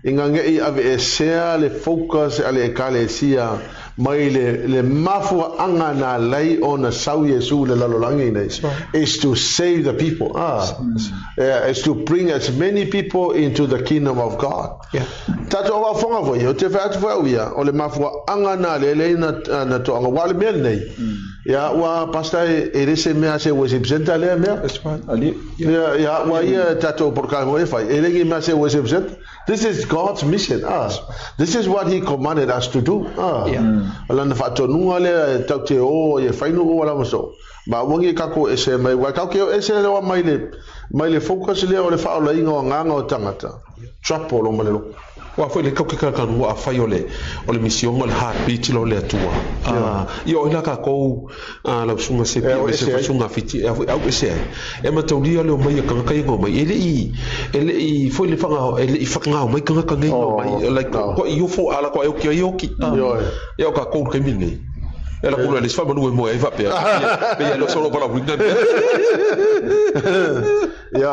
Ina neʻi aveesea le focus a le Ekalesia mai le, le mafuaaga na alai ona sau Iesu i le lalolagi nei, is to save the people, a. Ia, is to bring as many people into the kingdom of God. Ia. Tatou aoaofoga foi, ou te fai atu foi au ia, o le mafuaaga na lea lea na, na toaga, ua le mea lenei. Ia, ua pastor e, e le se mea se worship center lea mea. That's right. Ali. Ia, ia, ua ia tatou porokame foi e fai, e le ni mea se worship center. This is God's mission. Ah. This is what he commanded us to do. Ah. Ia. O lana faatonuga lea e tau te o e fai nuu ua lava so. Ma aua nei kako ese mai, ua kau ke o ese lewa mai le, mai le focus lea o le faaolaina o agaga o tagata. Trouble o ma le lotu. Aua foi le kau ke kanaka afai o le o le misioga o le heartbeat la o le Atua. A ia oi la kakou a lau susuga Sepi E au aemaise ese foi ai. susuga Fiti e a foi au ese ai. E mataulia le omai a kanaka ia na omai e le i e le i foi le whanga e le i whakangao mai kanaka nei na omai like No. ko i ofo ala ko e oki ai oki. A Ioe. ia o kakou le taimi lenei. E la kula le si faamanu e moe ai faapea. Pe ia le solo pala huina. Ia,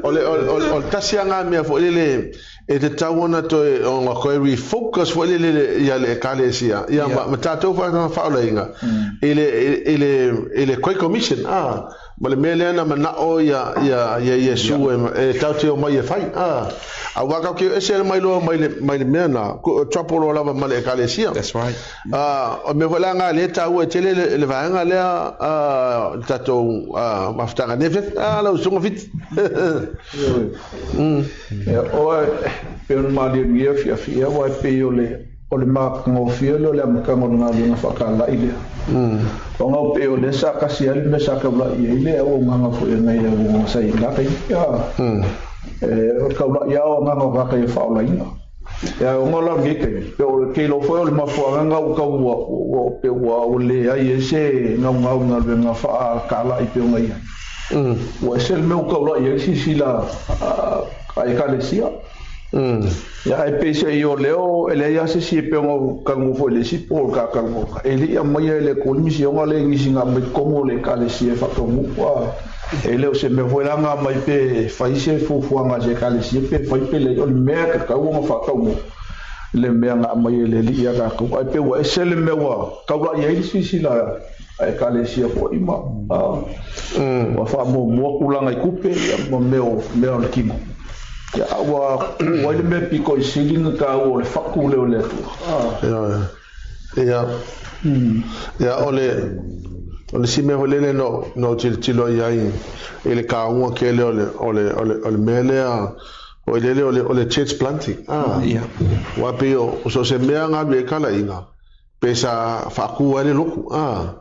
o le, o, o, o le tasi lava mea foi lele e tatau ona toe, ona toe refocus foi lele ia le ekalesia, ia, ma, ma tatou faaolaina i le, i le, i le Great Commission, a, ma le mea lea na manao ia, ia, ia Iesu e, e tatou te omai e fai, a, aua kau ke ese mai loa mai le, mai le mea na, trouble loa lava ma le ekalesia. That's right. A, o mea foi la nga lea e taua e tele le, le vaega lea a, le tatou a, mafutaga nei afiafi. A, lau susuga Fiti. Ia, oe, pei ona malialia afiafi, ia, aua e pei o le, o le matagofie lea o le amataga o le galuega faatala'i lea. Ona o pei o lea sa tasi ai le mea sa taula'i ai le auaunaga foi a nai auaunaga sa i ai i lena taimi. Ia, e, o le taula'i lava o agaga o tagata ia faaolaina. Ia, ona la o lenei taimi, pe o le kilo foi o le mafuaaga ua tau ua, ua, pe ua, ua leai ai se naunau i galuega faatala'i pei ona i ai. Ua ese le mea ua taula'i ai le silasila a Ekalesia. Ia, ae peiseai o lea e leai lava se isi e pei ona ou talanoa foi i le isi po o le ta talanoaga, e le i aumaia e le Atua le misiona lea i nisi na aumai totonu o le Ekalesia e faataunuu. E le o se mea foi la na aumai pe fai se fuafuaga a se Ekalesia pe fai pe leai, o le mea e tatau ona faataunuu le mea na aumai e le Alii ia tatou. Ae pei ua ese le mea ua taula'i ai le silasila a Ekalesia foi ma ua faamuamua tulaga i tupe ma mea o mea o le kino. Ia, a ua tuu ai le mea pito i sili ona taua o le fatu lea o le Atua. Ia, ia, o le, o le isi mea foi lele na ou tilotilo i ai i le taua tele o le, o le, o le, o le mea lea foi lele o le, o le church planting. Ia. Aua pei o, so o se mea galu e talaiga, pe sa faatu ai le lotu.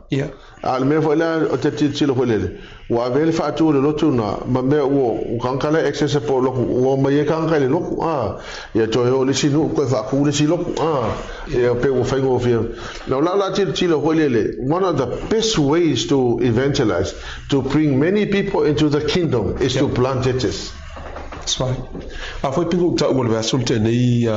Ia. A o le mea foi lea ou te tilotilo foi lele, ua ave ai le faatu o le lotu na, ma mea ua, ua tagata la e accessible lotu, ua omai ai tagata i le lotu, a. Ia toe o i le isi nuu toe faatu le isi lotu, a. Ia pei ua faigofie. Na o lau la tilotilo foi lele, one of the best ways to evangelize, to bring many people into the kingdom is to plant churches. That's right. A foi pei ou taua i le vaiaso na tea nei,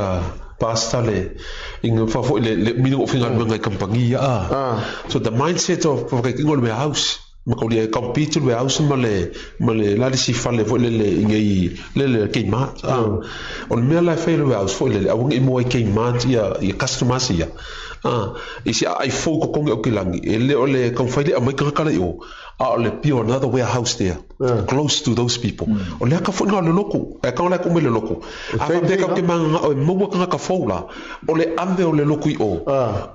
Pastor le i nga fa foi le le mina o faigaluega i kamupani ia a. So the mindset of whakakinga o le warehouse ma kau lia compete le warehouse ma le ma le la le si fale foi lele i nei le le Kmart a. O le mea la e fai e le warehouse foi lele aua nei moa i Kmart ia ia customers ia a. I si aai fou totogi o kilagi e le o le taumafai le aumai tagata la i o. A o le build another warehouse there close to those people. O le aka foi lena o le lotu. Ae kau la e tuu mai le lotu. A faapea kau te mananao e maua tagata fou la, o le ave o le lotu i o,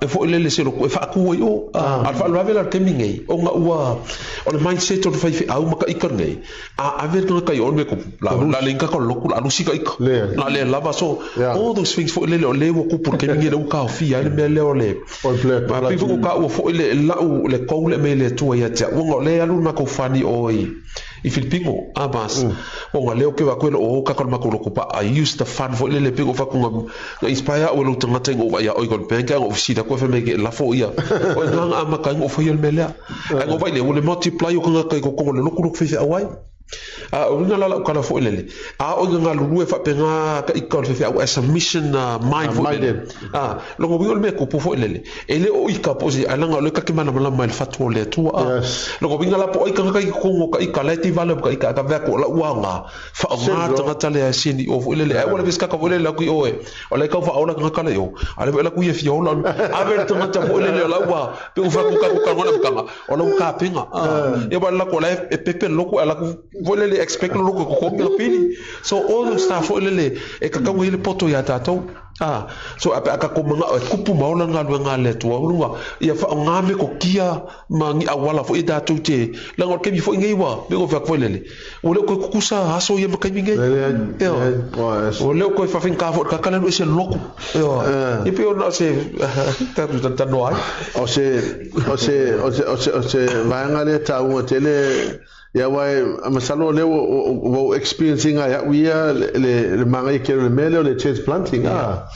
e foi lele se lotu e faatu ai o. A o le faalavelave la i le taimi nei, ona ua, o le mindset o le faifeau ma ka ika nei, a ave le tagata i o le mea tupu, la la le ika ka lotu, la lusi ka ika. La le lava. So, all those things foi lele o le ua tupu i le taimi nei lea ua taofia ai le mea lea o le, Ma pei foi ua taua foi le lau le kou le mea i le Atua ia te au, ona o lea e alu le matou fani o i i Filipino, a mas, ona lea ou te vaai atu e le o o kaka o le matou lotu but I use the fund foi lele pei ona ou fai atu na na inspire au e lou tagata ina ou vaai ia oe i lona bank ae na ou fesili atu ai fai mai e lafo ia o i ina na amata ai ona ou faia le mea lea. Ae na ou vaai lea ua le multiply o tagata i totonu o le lotu lea ou te faifeau ai. A o uiga la lau tala foi lele, a oo ina galulue faapena ka ika o le faifeau as a mission mind foi lele. A, lona uiga o le mea tupu foi lele, e le o ika po o se, ae leaga o lea ta te malamalama i le fatu o le Atua. A, lona uiga la po o ai tagata i totonu o ka ika, la e tivale ma ka ika, ae ka vea atu o lau aoga, faaaoga le tagata lea e sini i o foi lele. Ae ua le se kaka foi lele atu i o e, o la e tau faaola tagata la i o, a o lea foi e alu atu ia e fia ola, ave le tagata foi lele o la ua, pei ua fai atu tatou talanoa i le amataga, O lau kapena. Ia wa lako la e pepe loko a lako foi lele expect loko ko ko pili. So all those stuff foi lele e kakau ai le poto ia tatou. Ah, so a pe a ka manga e kupu maola galuega a le Atua lunga ia faaaoga me kokia ma ni auala foi e tatou te leaga o le taimi foi nei ua pei ona fai atu foi lele ua le o toe tutusa aso ia ma taimi nei. Ua le o toe faafaigata foi i le tagata le alu ese le lotu. Ioe. Ia pei ona o se tatou talatalanoa ai. O se, o se, o se, o se, o se vaega lea taua tele, ia aua e, masalo o lea ua, ua ou experience ina e au ia le, le, le manaia tele o le mea lea o le transplanting, a.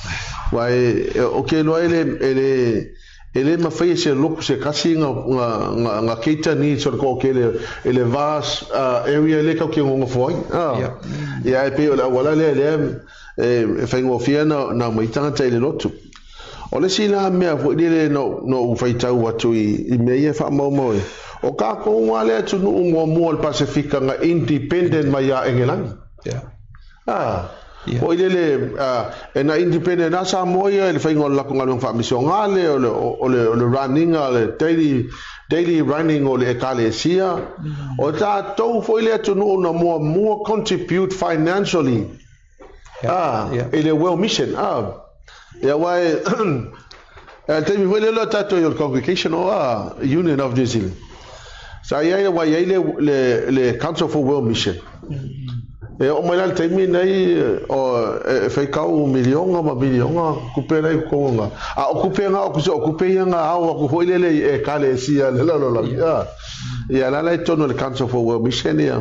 Aua e, ou te iloa e le, e le, E le mafai e se lotu se tasi na cater needs o le toatele i le vast area lea tatou te nonofo ai. Ia ae pei o le auala lea lea e faigofie ai ona aumai tagata i le lotu. O le isi la mea foi lele na ou faitau atu i mea ia e faamaumau ai, o tatou lava le atunuu muamua o le Pasefika na independent mai ia Engelani. A, foi lele, e na independent lava Samoa ia i le faiga o le latou galuega faamisionale, o le, o le, o le running o le daily, daily running o le Ekalesia. O tatou foi le atunuu na muamua contribute financially, a, i le World Mission, a. Ia aua e, e le taimi foi lea o tatou i o le Congregation o a, Union of New Zealand. Sa i ai, ua i ai le, le, le Council for World Mission. E oo mai la le taimi nei, o, e, e faitau miliona ma miliona kupe la i totonu nga. A o kupe nga, o kusi o kupe ia nga ao aku foi lele i ekalesia le lalolagi. Ia, ia la la i totonu o le Council for World Mission ia.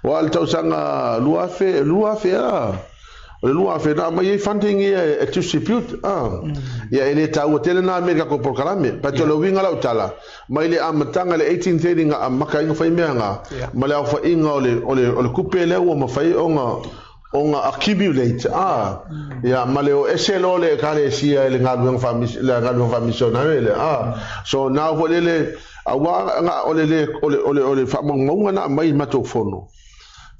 Ua le tausaga 2000, 2000 a. O le 2000 na aumai ai funding ia e distribute a. Ia e le taua tele na mea i le tatou polokalame. But o le uiga lau tala, mai le amataga i le 1830 na amata ai ona fai mea na, ma le aofaiga o le o le o le tupe lea ua mafai ona ona accumulate a. Ia ma le o ese loa le ekalesia i le galuega faamis le galuega faamisionare lea a. So na foi lele aua na o le le o le o le o le faamaumauga na aumai i le matou fono.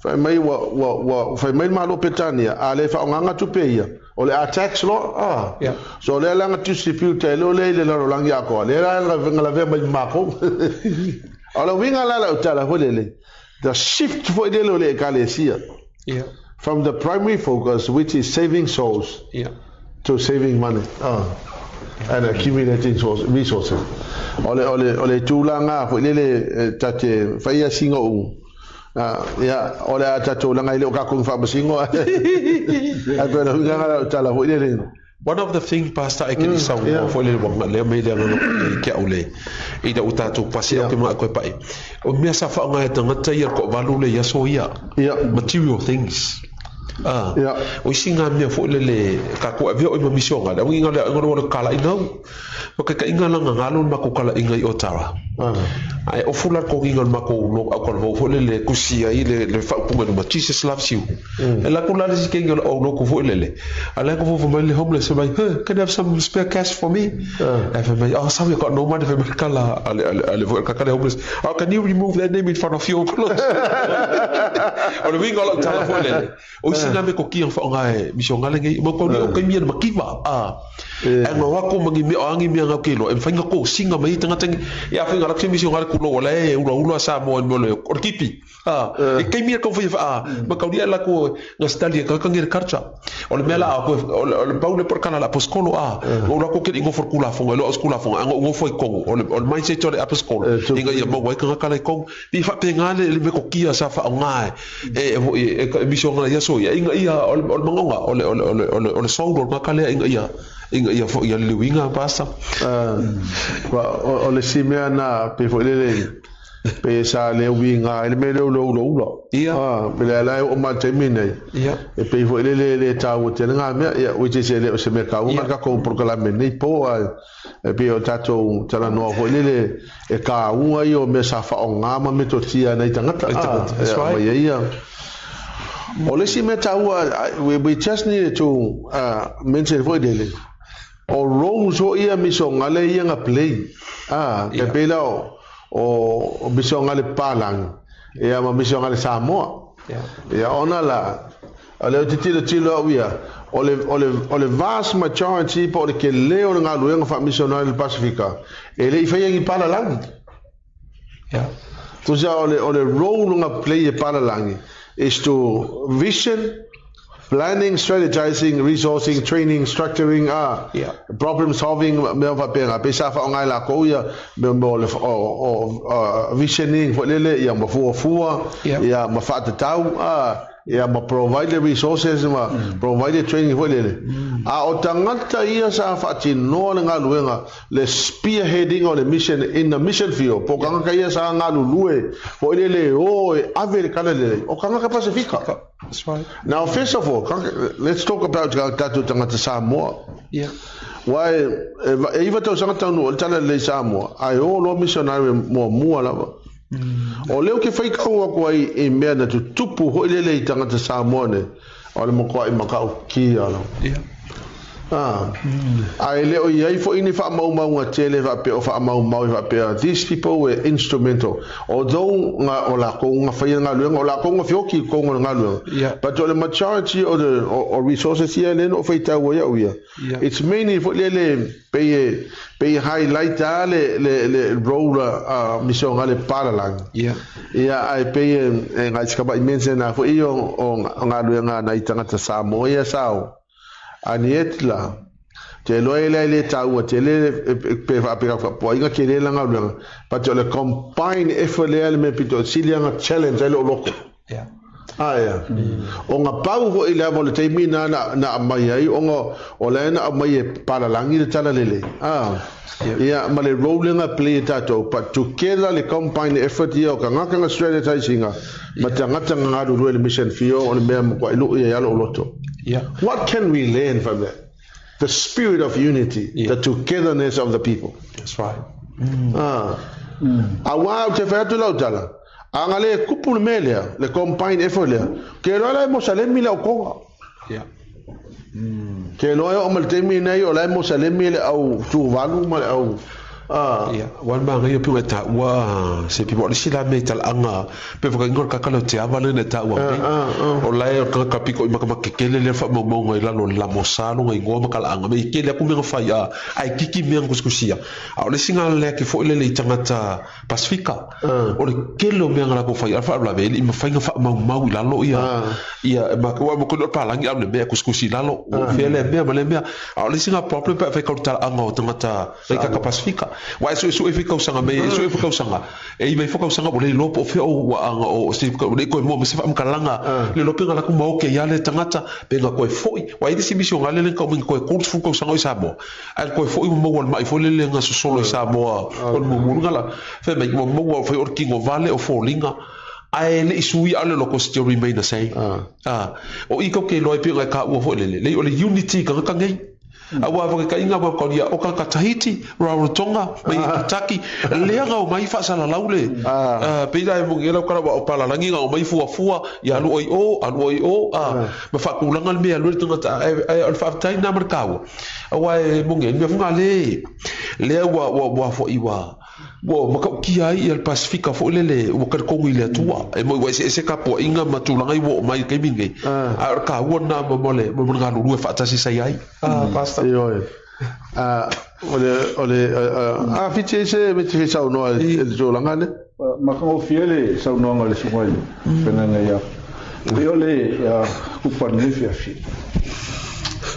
Fai mai ua, ua, ua fai mai le Malo o Peretania, a le faaaogaina tupe ia, o le a tax loa, a. Yeah. So o lea la na distribute ai loa lea i le lalolagi atoa, lea la na lavea mai ma matou. A o le uiga la lau tala foi lele, the shift foi lele o le Ekalesia. Yeah. From the primary focus, which is saving souls, Yeah. to saving money, and accumulating resources. O le, o le, o le tulaga foi lele, ta te fai sina ou, Ia, o le a tatou leaga e le o kākou i faamasino. Ae pei o le uiga lena o le tala foi lele. One of the thing Pastor e ke sau yeah. foi lele wanga lea mai le agaga i ke au le i da u tātou pasi au ke maa koe pai. O mea sa whaonga e tangata ia ko valu le ia so ia. Material things. Ah. Yeah. O isi ngā mea foi lele ka ko avea o i ma misionga. Le uiga le ngaro le kala inau. O ke kaʻina la nga galo ma ko kala inga i Otara. Ae ofu la ko nginga ma ko lo au kala fo le le kusi ai le le fa upunga ma Jesus loves you. E la ko la le ke nginga o lo ko fo le le. A la ko fo mai le homeless mai, hey, can I have some spare cash for me? E fa mai, oh sorry, I got no money for mai kala ale ale ale fo ka kala homeless. Oh, can you remove that name in front of your clothes? O le winga la tala fo le le. O isi nā me ko kia whaonga e miso ngale ngei, mo ko ni o kai mia na makiwa, a. E ngā wako mangi mea o angi mea ngau ke loa, e whainga ko singa mai tangata ngi, e a whainga nga lak misi ngale kulo wala e ula ula Samoa mo le o kipi. Ah, e kaimi e kau fa ma kau dia la ko nga stali ka ka ngir karcha. O le mela ko o le pau le por kana la poskolo a. O la ko ke ingo for kula fonga lo skula fonga ngo ngo foi kongo. O le o le mindset o le aposkolo. Inga ia mo wai ka kala kongo. Pi fa pe ngale le me ko kia sa fa nga e e e misio nga ia so ia inga ia o le mangonga o le o le o le o le o le soul o ngakale inga ia inga ia fo ia le winga pasa. O le si mea na pe fo lele pe sa le winga le me le lo lo lo. Ia. Pe le la o ma te mi nei. Ia. E pe fo lele le ta o te nga mea ia which is le o se me ka o ka ko proklame nei po a e pe o tatou tala noa foi lele e ka unga i o mea sa whaonga ma me to tia nei tangata. That's right. Ia, ia. O le isi mea taua, we just needed to mention foi lele. O roles o ia misongale ia nga play. Ah, ke pela o misongale palang. Ia ma misongale Samoa. Ia ona la o le titilo tilo au ia o le o le o le vast majority po o le ke leo le galuega fa'amisionari le Pasifika e le i faia i palalagi. Tusa o le role nga play e palalagi is to vision, planning, strategizing, resourcing, training, structuring, problem solving, mea faapena pe sa fa'aoga e lakou ia mea mo le o visioning foi lele ia ma fuafua ia ma fa'atatau ia ma provide the resources ma provide the training foi lele. A o tagata ia sa fa'atinoa le galuega le spearheading o le mission in the mission field po kagaka ia sa galulue foi lele o e ave le kala lele o kagaka Pasifika. That's right. Now, first of all, let's talk about tatou tagata Samoa. Wai, e iva tausaga taunu o le tala lelei Samoa, ae o loa missionary muamua lava. O leo ke whai kau aku ai i mea na tutupu hoi lele i tagata Samoa nei, o le makua'i makau kia lava. Ah. Ae le o iai foi ni whaamaumau tele whaapea o whaamaumau i whaapea. These people were instrumental. Although nga o la ko nga whai ngā luenga, o la ko nga whioki ko ngā luenga. But o le majority o the o resources ia le no whai tau ia uia. It's mainly foi lele pe pe highlight a le role a mission le palalang. Ia ai pe e ngai skaba imense na foi o ngā luenga na i tangata Samoa ia sao. Ani et la te loa ele le taua te le pe fa pe ka po inga ke le langa luenga. But o le combine effort le le me pito sili nga challenge ai lo loko. Ah ia. O ngā pau ho i le amo le teimi na na mai ai o ngā o le na mai e palalangi le tala lele. Ah. Ia ma le rolling a play tātou but together le combine effort ia o ka ngaka nga strategizing ma te ngata ngā ruru le mission fio o le mea mo kwa ilu ia alo o loto. What can we learn from that? The spirit of unity, the togetherness of the people. That's right. Ah. A wā o te whai atu lau tala. A ngā le kupu le mea lea, le combine effort lea. Ke loa lai mo salemi le au konga. Ke loa o ma le teimi nei o lai mo salemi le au Tuvalu ma le au. Ah. Ia, wan ma ngai pe ta ua se pi mo le sila me tal anga pe fa ngor ka kala te ava le ta ua Ah, ah, ah. O lai o ka ka piko i maka maka kele le fa mo mo ngai la lo la mo sa lo ngai ngo maka la anga me kele ku me fa ya ai kiki me ngus kusia. A o le singa le ke fo le le tangata Pasifika. O le kele o me nga la ko fa ya fa la ve i ma fa nga fa mau mau i lalo ia. Ia ma ko mo ko pa langi a le me kuskusi lalo. O fe le me ma le me. A o le singa problem pe fa ka tal anga o tangata le ka Pasifika. Wa su su e fi kausanga me su e fi kausanga. E i mai fo kausanga o le lopo o fe o wa anga o se le ko mo me se fa mkalanga. Le lopo nga la ku mo ke ya le tangata pe nga ko foi. Wa i si misio nga le le ka mo ko ko fu kausanga i Samoa. Ai ko foi mo mo mai fo le le nga so solo i Samoa. O mo mo nga la fe me mo mo foi o kingo vale o folinga. Ai le isui ale loko still remain the same. Ah. O i ko ke loi pe nga ka ua fo le le. Le o le unity ka ka ngai. A ua waka ka inga waka ia o ka Tahiti, Rarotonga, mai Kentucky, lea ngau mai whaasala laule. Peira e mungi lau karawa o palalangi ngau mai fua fua, ia alu oi o, alu oi o, ma whakulanga le mea lue tangata, e o le whaaftai nā marakawa. A ua e mungi, mea funga le, lea ua, ua, ua fo i ua, ua makau kia ai ia le Pasifika fo lele, ua kare kongu i le atua. E moi ua ese ese ka pua inga ma tūlanga i wo mai kai mingi. A o ka ua nā mo mo le, mo mo ngā lurue whaatasi sai ai. Ah, pastor. Ioe. O le, o le, a Fiti e se me te saunoa i le tulaga lea. Matagofie le saunoaga a le susuga i le feagaiga ia pei o le kupa i lenei afiafi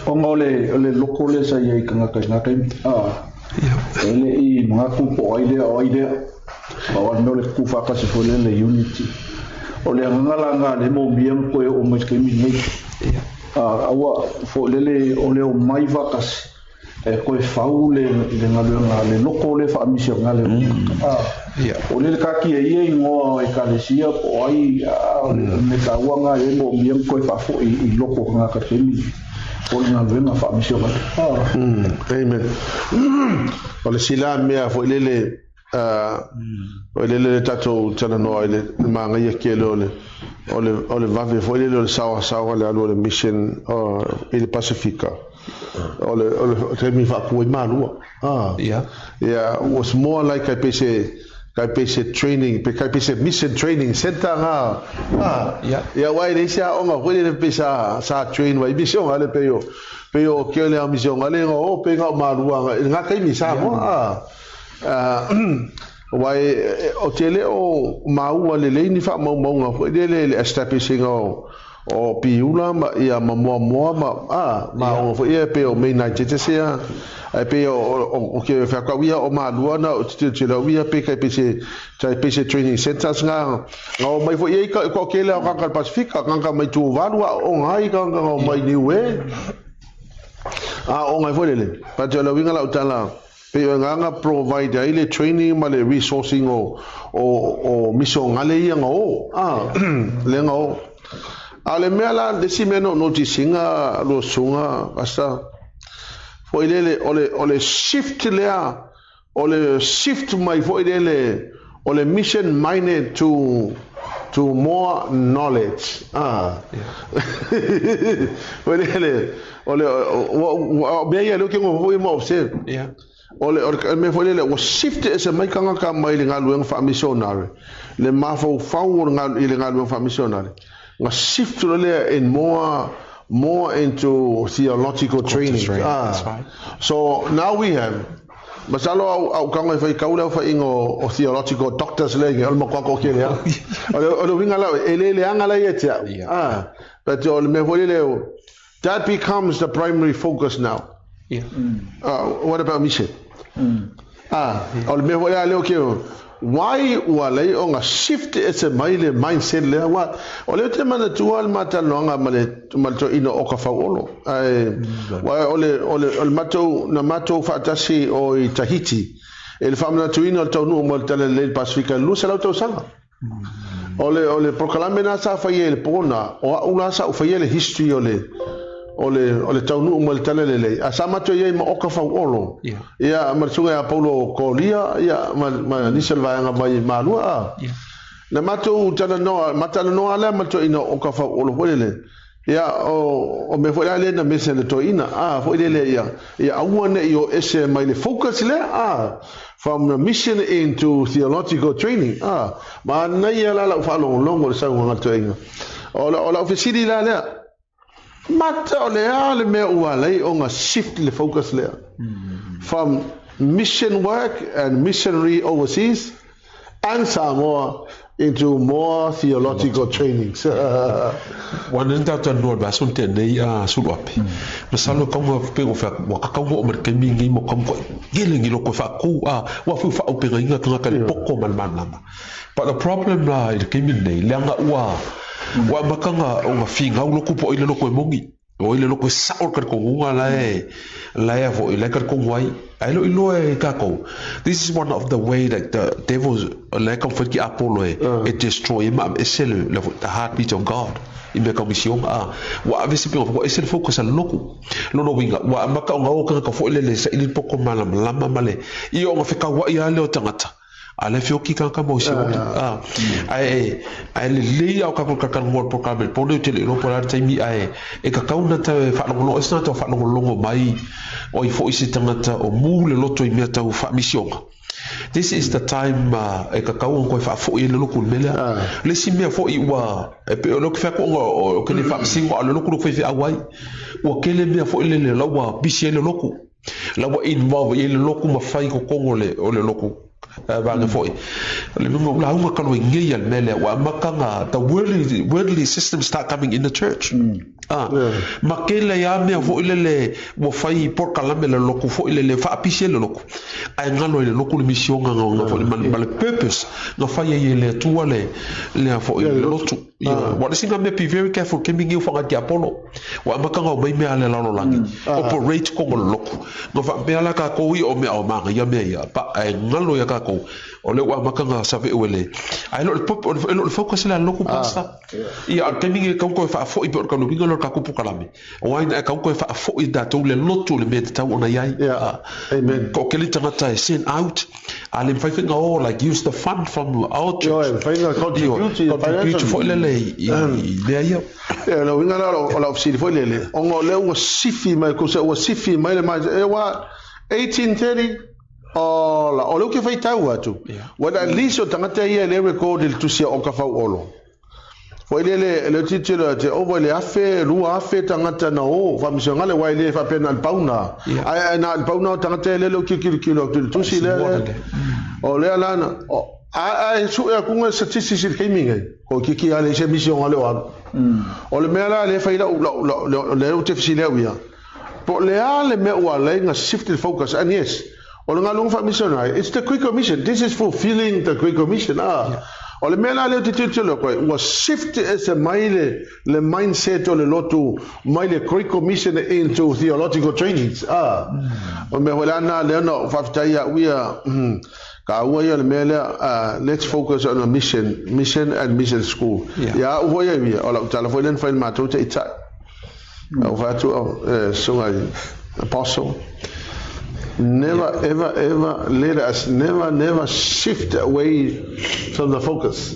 ona o le o le loko lea sa i ai i tagata i na taimi a e le i manatu po o ai lea o ai lea pau lava le mea o le tutu faatasi foi lea le unity. O le agaga la lena lea e moomia ona toe oo mai i le taimi lenei a aua foi lele o le omai faatasi e toe fau le le galuega a le loko lea faamisionale o lea le taatia ia igoa o ekalesia po o ai a o le mea taua lena e moomia ona toe faafoi i loko o tagata i le taimi o le galuega faamisionale. Amen. O le sila mea foi lele foi lele le tatou talanoa i le manaia tele o le o le o le vave foi lele o le saoasaoa le alu o le mission i le Pasifika. O le o le taimi faatu ai Malua. Yeah. Yeah, was more like ai pei se kai pei se training pe kai pei se mission training center nga. Yeah. Ia aua e leai se aoga foi lele pei sa sa train ai misionale pei o pei o ke le misionale nga o pe nga o Malua nga nga taimi Samoa. Aua ou te le o maua lelei ni faamaumauga foi lele i le establishing o o Piula ma ia ma Moamoa ma a ma aoga foi ia pei o Mainline Judges ia ae pei o o ke whakau ia o Malua na o te tilotilo au ia pe kai pei se tai pei se training centres nga nga o mai foi ia i ka ko kele o kanga Pasifika kanga mai Tuvalu a o ngai kanga o mai Niue a o ngai foi lele but o le uiga lau tala Pei o agaga provide ai le training ma le resourcing o o o misongale ia nga o a le nga o. A le mea la le isi mea na ou notice ina lua susuga Pastor foi lele o le o le shift lea o le shift mai foi lele o le mission minded to to more knowledge a foi lele O le, ua, ua, o mea ia lea ou te nofo foi ma observe. Yeah. O le, o le mea foi lele, ua shift ese mai tagata mai le galuega faamisionare, le mafaufau o le galu, i le galuega faamisionare, na shift loa lea in more, more into theological training. Training, that's right. So now we have, masalo au, au tago e faitau le aofaiga o, o theological doctors lea i o le matua toatele lava. O le, o le uiga la, e le leaga la ia te au. Yeah. Ah, but o le mea foi lele, That becomes the primary focus now. Yeah. What about mission? Ah, o le mea foi lea lea o ke why ua lei ona shift ese mai le mindset lea wa o lea te manatua le matalanoaga ma le ma le toeaina o ka fauolo ae wa o le o le o le matou na matou faatasi o i Tahiti e le faamanatuina o le taunuu mo le Tala Lelei i le Pasifika i le 200 tausaga. O le, o le polokalame lena sa faia i le po na, o au la sa ou faia le history o le, o le, o le taunuu mai le tala lelei. A sa matou i ai ma Oka Fauolo, yeah. Ia, ma le susuga ia Paulo Kolia, ia, ma, ma nisi o le vaega mai Malua, a. Yeah. Na matou talanoa, ma talanoa lea ma le toeaina o Oka Fauolo foi lele, Ia, o, o mea foi la lea na mese le toeaina, a, foi lele ia, ia aua ne i o ese mai le focus lea, a, from the mission into theological training, a, manaia la lau faalogologo i le saunoaga a le toeaina. O, o lau fesili la lea, mata o le a le mea ua ala ai ona shift le focus lea from mission work and missionary overseas and Samoa into more theological trainings. Ua nani tatou talanoa i le vaiaso na tea nei a Suluape. Masalo e kaunga pe o fea ua kakau oo mai le taimi lenei mo kaunga koe tele ni loko e faaku a ua foi faaaupegaina tagata i le poto ma le malamalama. But the problem la i le taimi lenei leaga ua ua amata ona finau loku po o ai le loko e moni. O ai le loko e sao le talitonuga la e la e foi la e talitonu ai. Ae le o iloa e tatou. This is one of the way that the devil la e taumafai ki Apolo e e destroy e ma ese le le the heartbeat of God i mea tau misiona a ua ave se peo ua ese le focus a le lotu. Lona uiga ua amata ona o tagata foi lele e saili le poto malamalama ma le ia ona fekauai lava lea o tagata. A lea feoki tagata mo isi oki. A, ae, ae lelei a o tatou talatalanoa i le polokalame i le po nei, ou te le iloa po o le a le taimi, ae e tatau ona toe faalogologo, ese tagata o faalogologo mai, o ai foi se tagata o mu le loto i mea tau faamisiona. This is the time e tatau ona toe faafoi ai le lotu i le mea lea. O le isi mea foi ua, e pei o lea ou te fai atu ona ou te le faamasino, a o le lotu lea ou te faifeau ai, ua tele mea foi lele o la ua pisi ai le lotu. La ua involve i ai le lotu ma fai i totonu o le o le lotu vaega foi. O le mea ua lauga talu ai nei a le mea lea ua amata ona the worldly worldly system start coming in the church. Ah, ma tele ai lava mea foi lele ua fai polokalame a le lotu foi lele faapisi ai le lotu ae galo ai le lotu le misiona na foi ma le purpose na fai ai e le Atua le lea foi le lotu. Ioe, aua o le isi na mea be very careful kemi nei o whangai tiapolo. Ua amata ona omai mea a le lalolagi. Operate totonu o le lotu. Na faapea la tatou ia o mea o manaia mea ia, but ae galo ia tatou, o lea ua amata ona save'u e le, ae le o le e le o le focus lea a le lotu pastor. Ia a o le taimi lenei e tatau ona toe faafoi pei o le tauneuina lea o le tatou polokalame. O ai na e tatau ona toe faafoi e tatou le lotu i le mea e tatau ona i ai. Amen. Toatele tagata e send out, a le mafai foi ona o like use the fund from our church. Ioe, mafai ona contribute i Contribute foi lele i mea ia. Ia, o le uiga la o lau fesili foi lele, ona o lea ua sifi mai, kusa ua sifi mai le mindset, e ua 1830, ola, o lea ou te faitau atu, well at least o tagata ia e le record i le tusi a Oka Fauolo. Foi lele, le tilotilo te ova i le 1000, 2000 tagata na o faamasinoga aua e le faapea na o le pau na. Ae na o le pau na o tagata ia lele ou te tilotilo atu i le tusi lea. O lea la na, ae sue atu ga statistics i le taimi nei, toeitiiti lava leai se misioga le o alu. O le mea la lea e fai lau, lau, lea ou te fesili au ia, po o le a le mea ua ala ai na shift le focus, and yes, O le galuega faamisionari, it's the Great Commission, this is fulfilling the Great Commission, a. O le mea la lea ou te tilotilo atu ai, ua shift ese mai le, le mindset o le lotu mai le Great Commission into theological trainings, a. O le mea foi la lena lea na ou faafetai ia au ia, taua ia o le mea lea, let's focus on a mission, mission and mission school. Ia au foi ia, o lau tala foi lea na fai i le matou taitai. Au fai atu au, e susuga i Apostle, never ever ever let us never never shift away from the focus.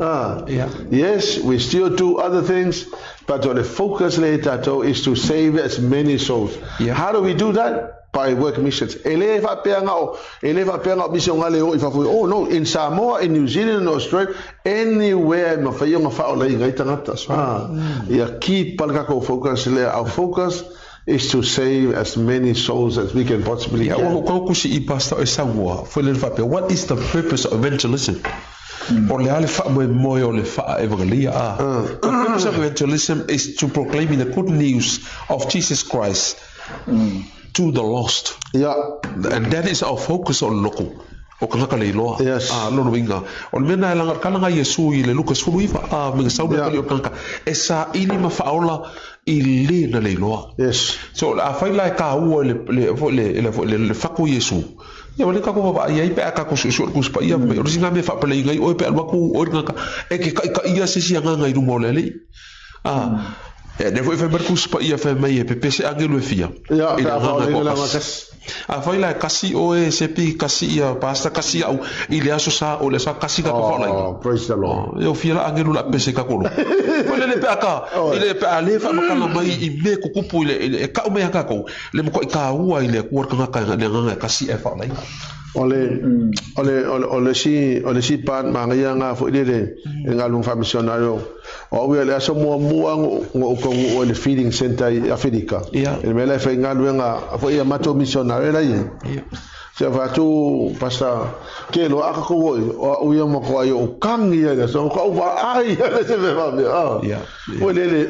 Ah, yes, we still do other things, but o le focus lea i tatou is to save as many souls. How do we do that? By work missions. E le faapea na o, e le faapea na o misionale e o i fafo, oh no, in Samoa, in New Zealand, in Australia, anywhere e mafai ona faaolaina ai tagata. Ah, ia keep le tatou focus lea. Our focus is to save as many souls as we can possibly Ia, can. ua kau kusi i Pastor e saunoa, foi lele faapea, what is the purpose of evangelism? O le a le faamoemoe o le faaevangeli'a? A. The purpose of evangelism is to proclaiming the good news of Jesus Christ to the lost. Ia. And that is our focus o le loku, o kanaka le iloa. Yes. A, lona uiga, o le mea na e laga, ka laga Iesu i le Luka 19, a, me sau le Ia. pali o le kanaka, e saili ma faaola i le na le iloa. Yes. So, a fai la e kāua i le, le, foi le, le, foi le, le fatu Iesu, ia ua le tatou vaavaai ai pe a tatou suesue le Tusi Paia, o le isi na mea e faapalaiina ai oe pe a alu atu oe le kanaka, e te taitaia se isi agaga i luma o le Alii. A, e lea foi e fai mai le Tusi Paia fai mai e pepese agelu e fia Ia, i pe le a agaga faaola e i le toatasi. kasi. Afai la e kasi oe Sepi, kasi ia Pastor, kasi au i le aso sa o le aso kasi ka faolaina. Oh, praise the Lord. E o fia la agelu la pese ka kolo. Ko le le pe aka, i le pe a le whaamakala mai i me kukupu i le, i le e kau mai a kākou, le makuai kāua i le akua le kangaka le agaga e kasi e faolaina. O le, o le, o le, o le isi, o le isi part manaia na foi lele e galuega faamisionario. O au ia le aso muamua na ou taunuu ai i le feeding centre i Aferika. Ia. I le mea la e faigaluega foi ia matou misionario la i ai. Ia. Sia fai atu Pastor, ke loa a kakou oi, o au ia matua i ou kagi ai le aso, ka ou vaai ai le se mea faapea. Ah. Ia. Foi lele,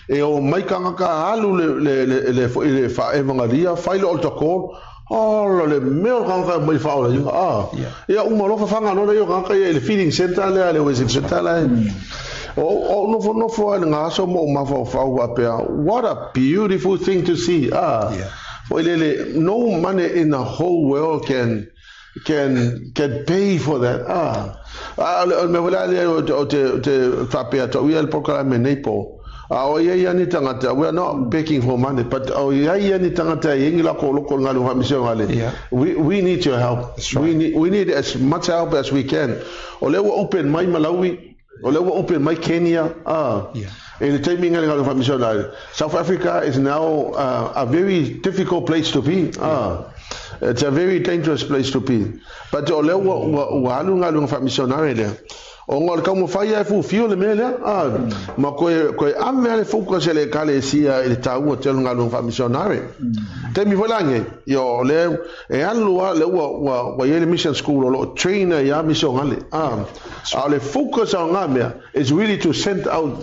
e o mai kangaka alu le, le, le, le, foi le faaevagalia, fai le altar call, Ola le mea o le tagata e aumai faaolaina, a. Ia uma loa fafaga loa lea o tagata ia i le feeding centre lea, le worship centre la e. O ou nofonofo lava i le aso ma ou mafaufau faapea, what a beautiful thing to see, a. Foi lele, no money in the whole world can can can pay for that, a. A o le mea foi la lea ou te faapea atu au ia i le polokalame nei po, A o i ai ia ni tagata, we are not begging for money, but o i ai ia ni tagata e i ai ni lako loko o le galuega faamisionale, we, we need your help. That's right. We need, we need as much help as we can. O lea ua open mai Malawi, o lea ua open mai Kenya, a. I le taimi nga le galuega faamisionale, South Africa is now a very difficult place to be, a. It's a very dangerous place to be. But o lea ua, ua, ua alu le galuega faamisionare lea. Ona o le taumafai lava e fufiu le mea lea, a, ma toe, toe ave lava le focus a le Ekalesia i le taua tele o le galuega faamisionare. Taimi foi la nei, ia o lea e alu lava, lea ua, ua, ua i ai le mission school o lo o train ai lava misionale, a, a o le focus o na mea is really to send out,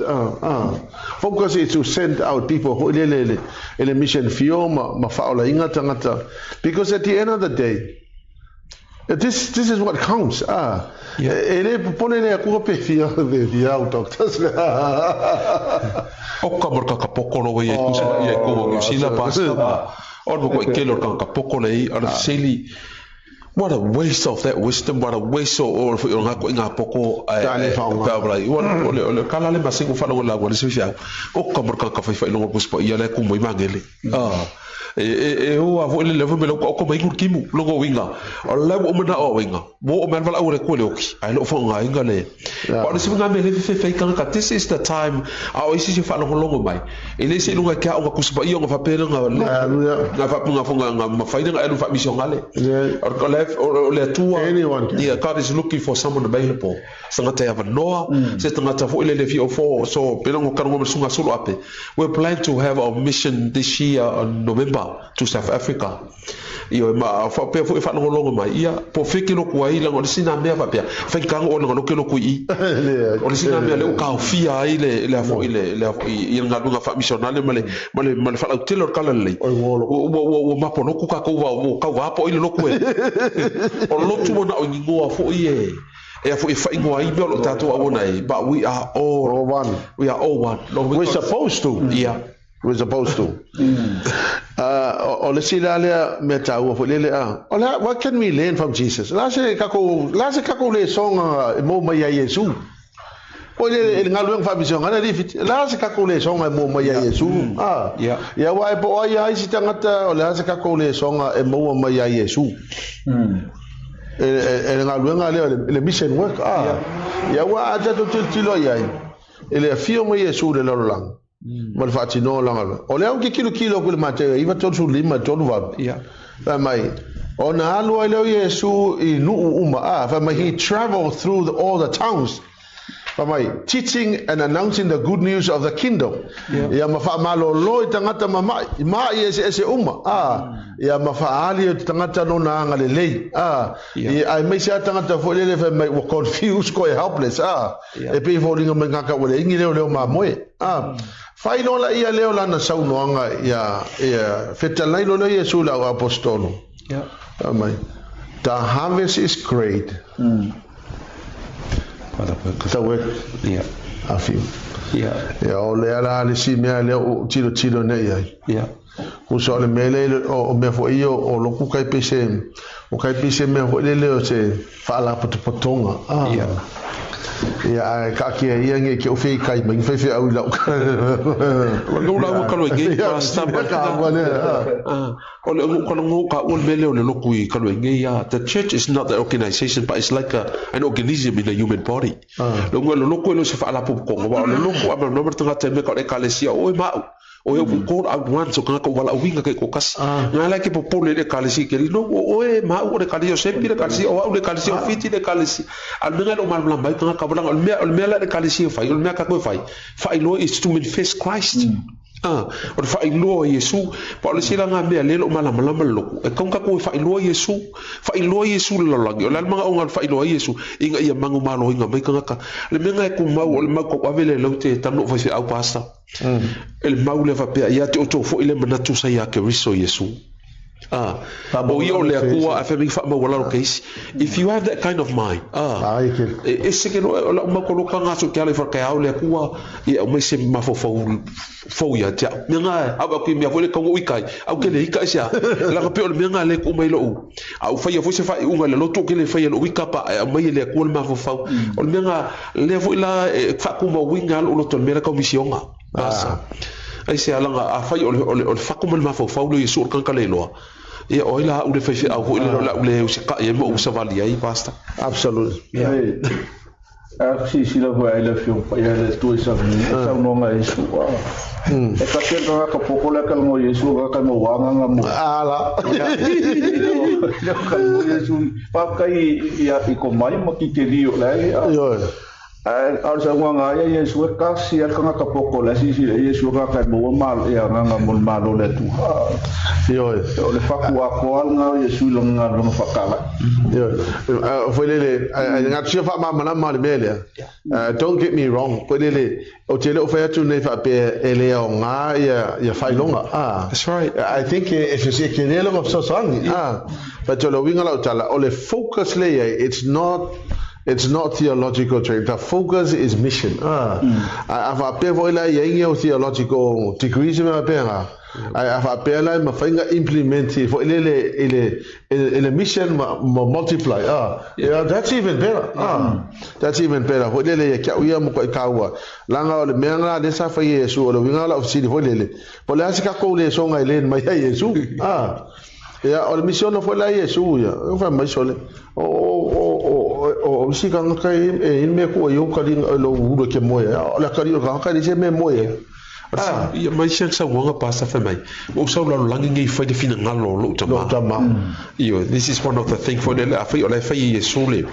focus is to send out people foi lele i le, i le mission field ma, ma faaolaina tagata, because at the end of the day, This, this is what counts. Ah. Yeah. E le popole le akua pe fia, pe fia au doctors. O ka mor ka poko lo wei ku sa ia ko New Zealand pa sa ma. O mo ko ke lo ka poko le i ala seli. What a waste of that wisdom, what a waste of o o nga ko nga poko e pa bra. O le o le kala le masingo fa lo la wa le se fia. O ka mor ka fai fai lo ko spa ia le ku mo mangele. Ah. E, e, e o a foi le level me lo ko mai kur kimu lo go winga. O le o mena o winga. Mo o mena vala o le ko le oki. Ai lo fo nga inga le. Pa le singa me le fe fe ka ka this is the time a o isi se fa lo longo mai. E le se lunga kia o ka kusipa i o nga fa pele nga le. Nga fa nga fo nga nga ma fa nga elu fa mission ngale. O le o le tua. Anyone can. Yeah, God is looking for someone available. Se tagata e avanoa, se tagata foi le le fia ofo, so pele ngo karongo me sunga sulu ape. We plan to have our mission this year on November to South Africa. Ioe ma faapea foi faalogologo mai ia po feke loku ai laga o le sina mea faapea faigata o laga loke loku i o le sina mea le ua taofia ai le le foi le le foi i le galuega faamisionale ma le ma le ma le faalautele o le tala lelei ua ua ua mapoloku tatou va ua tauvapo ai le lotu e o le lotu ua na o igoa foi e e foi e faaigoa ai mea o lo tatou auauna ai, but we are all, all one. We are all one. No, we're supposed to. Yeah. We're supposed to. O le isi la lea mea taua foi lele a. O le what can we learn from Jesus? La se kako la se kako le songa e mo mai ai Iesu. Foi lele e le galuega faamisioga le alii la se kako le songa e mo mai ai Iesu. Ah. Ia wa e po ai ai si tangata o le a se kako le songa e maua mai ai Iesu. E, e, e le galuega lea le mission work. Ah. Ia ua a tatou tilotilo i ai e le afio mai Iesu i le lalolagi ma le faatinoga o lana galuega. O lea ou te tilotilo atu i le Mateo 9, 35, 38. Yeah. Fai mai, ona alu ai lea o Iesu i nuu uma, ah, fai mai, he traveled through all the towns. Fai mai, teaching and announcing the good news of the kingdom. Yeah. Ia ma faamalolo i tagata mama'i, i ma'i eseese uma, ah, ia ma faaali i tagata nona agalelei, ah, Yeah. i, aemaise lava tagata foi lele fai mai ua confused koe helpless, ah, Yeah. e pei e foliga mai gaka ua leai ni leoleo mamoe, ah, fai loa laia lea o lana saunoaga ia, ia fetalai loa lea Iesu i le au aposetolo. Yeah. Fai mai, the harvest is great, the work Yeah. are few. Yeah. Ia, o lea la le isi mea lea ua ou tilotilo nei i ai. Yeah. Uso o le mea lea, o mea foi ia o loku kai pei se, o kai pei se mea foi lele o se faalapotopotoga. Ah. Yeah. Ia, ae kaatia ia nge ke ofe i kai mai, whai whai au i lau. Lo la ua kalo i Ia, pasta mea ka ua lea, ah. Ah, o le o kalo ngo ka ua le mele o le loku i kalo i ngei ah. The church is not the organization, but it's like a, an organism in the human body. Ah. Lo ngo le loku e lo se faalapotopotoga, wa o le loku a ma no tangata e me ka o le ekalesia o e mau. O e we call out one so kanga ko wala winga ke ko kasi. Nga la ke popole le kalesi ke no o e ma o le kalesi o sepi le kalesi o au le kalesi o fiti le kalesi. A le menga lo mal mai kanga ka wala o le mea o le mea la le kalesi e fai o le mea ka ko e fai. Faailoa is to manifest Christ. Ah, o le faailoa Iesu, pa o le sila nga mea le lo malamalama le loku. E kaunga ko e faailoa Iesu, faailoa Iesu le lalolagi. O le alamaga o nga le faailoa Iesu, inga ia mangu malo inga mai kanga ka. Le mea nga e kumau o le mau kau ave le lau te tanu o whaiwhiau pastor. E le mau le faapea ia te outou foi le manatu sa ia Keriso Iesu. Ah, o ia o le Atua ae fai mai faamaualalo ke isi. If you have that kind of mind, ah, Ai ke. e ese ke no o lau mau koloka ngā so ke ala i whakae le Atua, ia au mai se mafaufau fou ia te au. Mea ngā, au au ki mea foi le kaunga ui kai, au ke le ika i sea. Langa pe o le mea ngā le ku mai lou. A u whaia foi se whai unga le lotu ke le whaia lou ika pa, e au mai e le Atua le mafaufau. O le mea ngā, lea foi la e faakumauina lou loto i le mea lea tau misioga. Asa. Ai se alaga afai o le, o le, o le fako ma le mafaufau lea o Iesu o le kanaka le iloa, ia o ai la a'u le faifeau foi lea o le a'u le usikai ai ma ou savali ai, Pastor. Absolutely. Yeah. Ei, a silasila foi ai le Afioga Paia i le Atua i saunoaga a Iesu, a. E tasi le tagata poko lea ka lago Iesu a ka mau agaga mo. Ala. Leo ka lago Iesu. Faafetai i i ko mai ma ki te li o le ai. Ioe. Ae o le saunoaga a ia Iesu e tasi lava le tagata poto o le asiasi i Iesu e tagata e maua malo ia agaga mo le Malo o le Atua. Ioe. O le fatu atoa lena o Iesu i lona galuega faatalai. Ioe. Foi lele, ai ngā tia whaamamalama le mea lea. Don't get me wrong, foi lele, o te leo whai atu nei whaapea e lea o ngā ia whailonga. Ah. That's right. I think e se ke lea longa fesoasoani. Ah. But o le uiga lau tala, o le focus le ia, it's not theological training. The focus is mission. Ah. A whaapea foi la ia ingi o theological degrees me whaapea ngā. A whaapea la ma whainga implement i foi lele i le mission ma multiply. Ah. Yeah, that's even better. Ah. That's even better. Foi lele ia kia uia mo ko i kaua. Langa o le mea ngā le sa whai Yesu o le winga la ofisini foi lele. Po le asi ka kou le songa i len mai a Yesu. Ah. Ia, o le misiona foi la Iesu ia. O whai mai sole. O isi ka ngaka e in mea kua i o kari lo uro ke moe. O le kari o ka ngaka se me moe. Ah. Ia mai sia sauaga pasa fai mai. O sau lalo langi ngi fai le finagalo o lou tama. Lou tama. Io, this is one of the thing for le afai o le fai Iesu le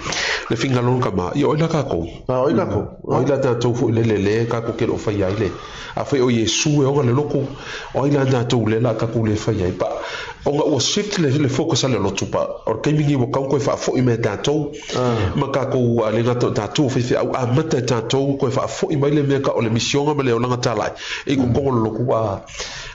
finagalo kama. Ia oi la kākou. Ah, oi kākou. Oi la tātou foi le le kākou ke lo fai ai le. Afai o Iesu e oga le loko. Oi la tātou le la kākou le fai ai. Pa o nga ua shift le focus ale lotu pa. O le kaimi ngi wa kau koe whaafoi me tātou. Ma kākou a le ngata tātou fai fai au a mata tātou koe whaafoi mai le mea ka o le misionga ma le olanga tālai. E ko kongo loku a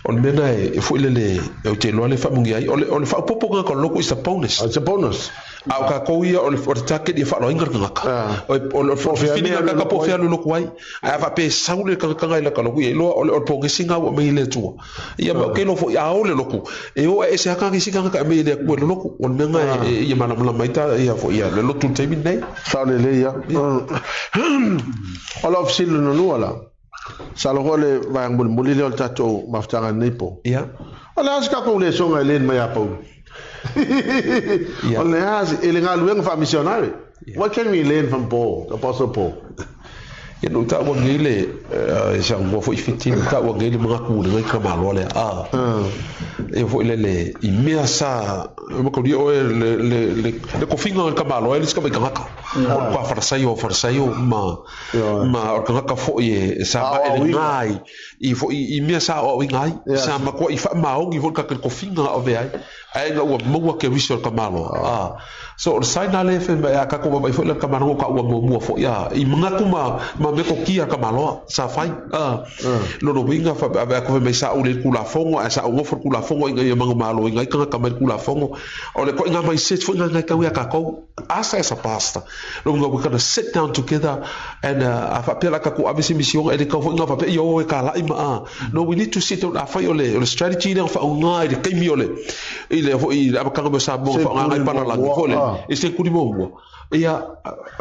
o le mea na e foi le le e o te loa le whaamungi ai. O le whaapopo ngā ka loko is a bonus. It's a bonus. A o kākou ia o le target ia whaaloinga le kangaka. O le whininga ka ka po whia loko ai. A wha pe sau le kangakanga i la ka loko ia loa o le pongesi ngā ua mei le tua. Ia ma ke lo fo ia o le loku. E o e se haka ki si kangaka mei le kua le loku. O le mea ngā e ia mana mana mai ta ia fo ia le lotu te nei. Sa le le ia. O la ofisini no nua la. Sa lo le vaang muli muli le o le tātou mafutanga nei po. O le asi kākou le songa e len mai a pau. O le asi, e le ngā luenga wha missionary. What can we learn from Paul, the Apostle Paul? Ia no ta ua ngi le sa ngua foi fiti no ta ua ngi le mga ku le ngai ka malo le a. E foi le i mea sa ma ko o le kofinga ka malo e le ska mai kangaka. O pa farasai o farasai o ma o kangaka foi e sa ma e ngai i foi i mea sa o i ngai sa ma ko i fa maongi foi ka kofinga o ve ai. Ai nga ua maua ke wiso ka malo. A. So o le saina le fe mai a ka ko mai foi le ka malo ka ua mua foi a i mga ku ma me ko kia ka malo sa fai. A. Lo no winga fa a ko mai sa o le kula fongo a sa o ngofo kula fongo i ngai mango malo i ngai ka ka mai kula fongo. O le ko nga mai set foi ngai ka ka ko asa as a pastor. Lo nga we gonna sit down together and a fa pela ka ko avisi mission e le ka foi nga fa pe yo e ka la ima a. No, we need to sit down a fai o le strategy le fa nga i le kaimi o le i le foi i a ka mo sa mo fa nga ngai pala la foi le e se kuri mo mo. Ia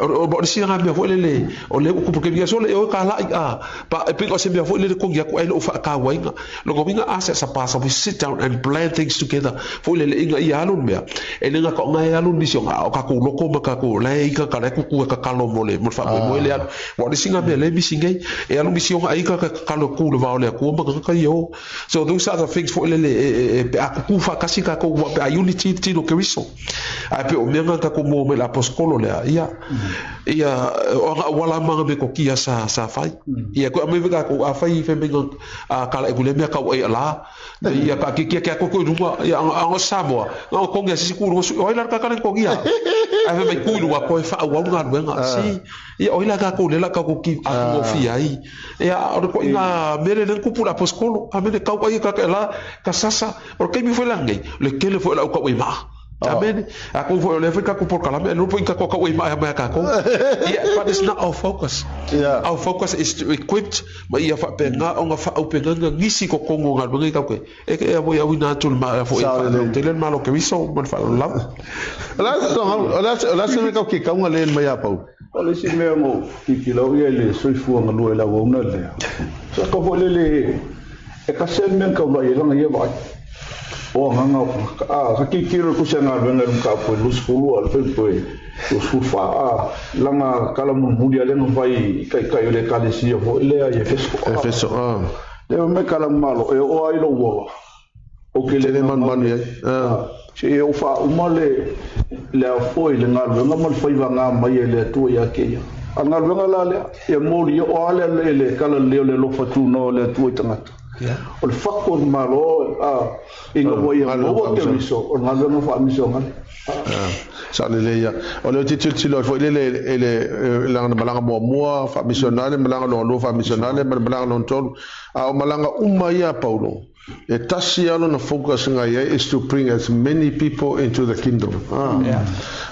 o o si nga mea foi le o le ku ke so le o ka la a pa e pe o se mea foi le ko ngia ko ai lo fa ka wainga lo ko winga asa sa pasa we sit down and plan things together foi le inga ia alu mea e le nga ko ngai alu mission a o ka ko loko ma ka ko le i ka ka le ku ku ka kalo mo le mo fa mo le alu wa le singa mea le misi ngai e alu mission ai ka ka kalo ku le va o le ku ma ka ka yo. So those are the things foi le e a ku fa kasi ka ko wa pe a unity ti no keriso a pe o mea nga ka ko mo me la poskolo le ia ia o nga wala manga me ko kia sa fai ia ko me ka ko a fai fe me a kala e kule mea ka e la ia ka ki kia kia ko ko runga ia anga Samoa nga ko ngia sisi ku runga o ila ka ka ko ngia a fe mai ku runga ko e fa au nga luenga si ia o ila ka ko le la ka ko ki a ko fi ai ia o ko inga mere le ku pula poskolo a me ka ko ka la ka sasa o ke mi foi la ngai le kele foi la o ka o ma. Amen. Ako foi le foi ka ko por kalame no foi ka ko ka o ma ma ka ko. Yeah, but it's not our focus. Our focus is to equip ma ia fa pe nga o nga fa au pe nga ngisi ko kongo nga ngai ka ko. E ke e mo ia wina tul ma fo e fa te le malo ke wiso mo fa la. La so la la se me ka ki ka unga le mai a pau. O le isi mea mo kikilau ia le soifua galue i le auauna lea. Sa ka foi lele e kasi a le mea na taulai ai laga ia vaai. O agaga a ka kikilo le kusi a galuega i luga po i 22 le fai po i 24 a laga kala mulimuli a lea na fai i taitai o le ekalesia foi lea i Efeso. Efeso. Ah. Lea mai kala malo e oo ai lou ola. Ou te le manumanu i ai. Se e ou faauma le afoi le galuega ma le faivagā mai e le Atua ia te ia. A o le galuega la lea, ia moli, o a lea le talalelei o le alofa tunoa o le Atua i tagata? O le fatu o le Malo ina ua ia maua Keriso, o le galuega faamisionare. Sao lelei ia. O lea ou te tilotilo atu foi lele i le lana malaga muamua faamisionare, malaga lona lua faamisionare ma le malaga lona tolu. A o malaga uma ia a Paulo, E tasi lava lona focus na i ai is to bring as many people into the kingdom. Ah. Yeah.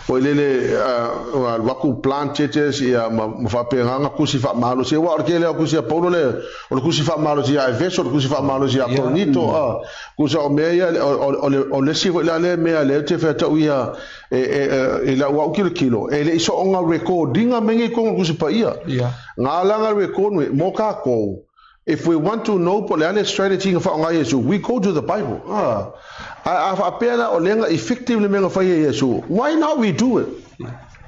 Foi lele alu atu plant churches ia ma, ma faapena na tusi faamalosi. Aua o le tele o tusi a Paulo le o le tusi faamalosi ia Efeso, o le tusi faamalosi ia Korinito, ah. Tusa o mea ia o le o le isi foi la lea mea lea ou te fai atu ia e e i lau au kilokilo, e le i soonga record inga mea nei i totonu o le Tusi Paia. Yeah. Nga la nga record mo kākou. If we want to know po o le a le strategy na faaaoga e Iesu, we go to the Bible. Ah. A, a faapea la o lea na effective le mea na fai e Iesu, why not we do it?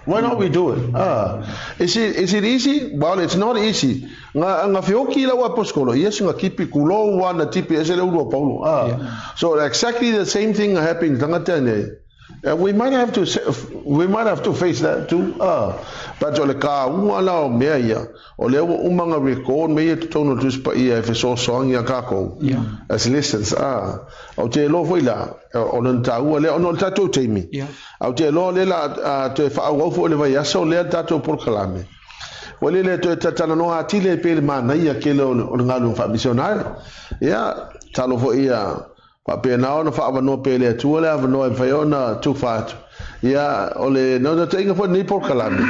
Why not we do it? Ah. Is it, is it easy? Well, it's not easy. Nga, nga feoki lau aposkolo, yes, nga kipi kulou wa na tipi ese le ulu o Paulo. Ah. Yeah. So exactly the same thing happened tangata nei. We might have to we might have to face that too. Ah, but o le kāua la o mea ia, o lea ua uma nga record me ia totonu o le Tusi Paia e fesoasoani iā kākou yeah. as lessons. Ah, ou te iloa foi la, o lona tāua lea, ona o le tātou taimi. Yeah. Ou te iloa lea la toe faaauau foi le vaiaso lea le tātou polokalame. Ua lele toe talanoa atili ai pei le manaia kele o le galuega faamisionare. Ia, talo foi ia Faapena ona faaavanoa pea e le Atua le avanoa e mafai ai ona tufa atu. Ia, o le naunautaiga foi o lenei polokalame,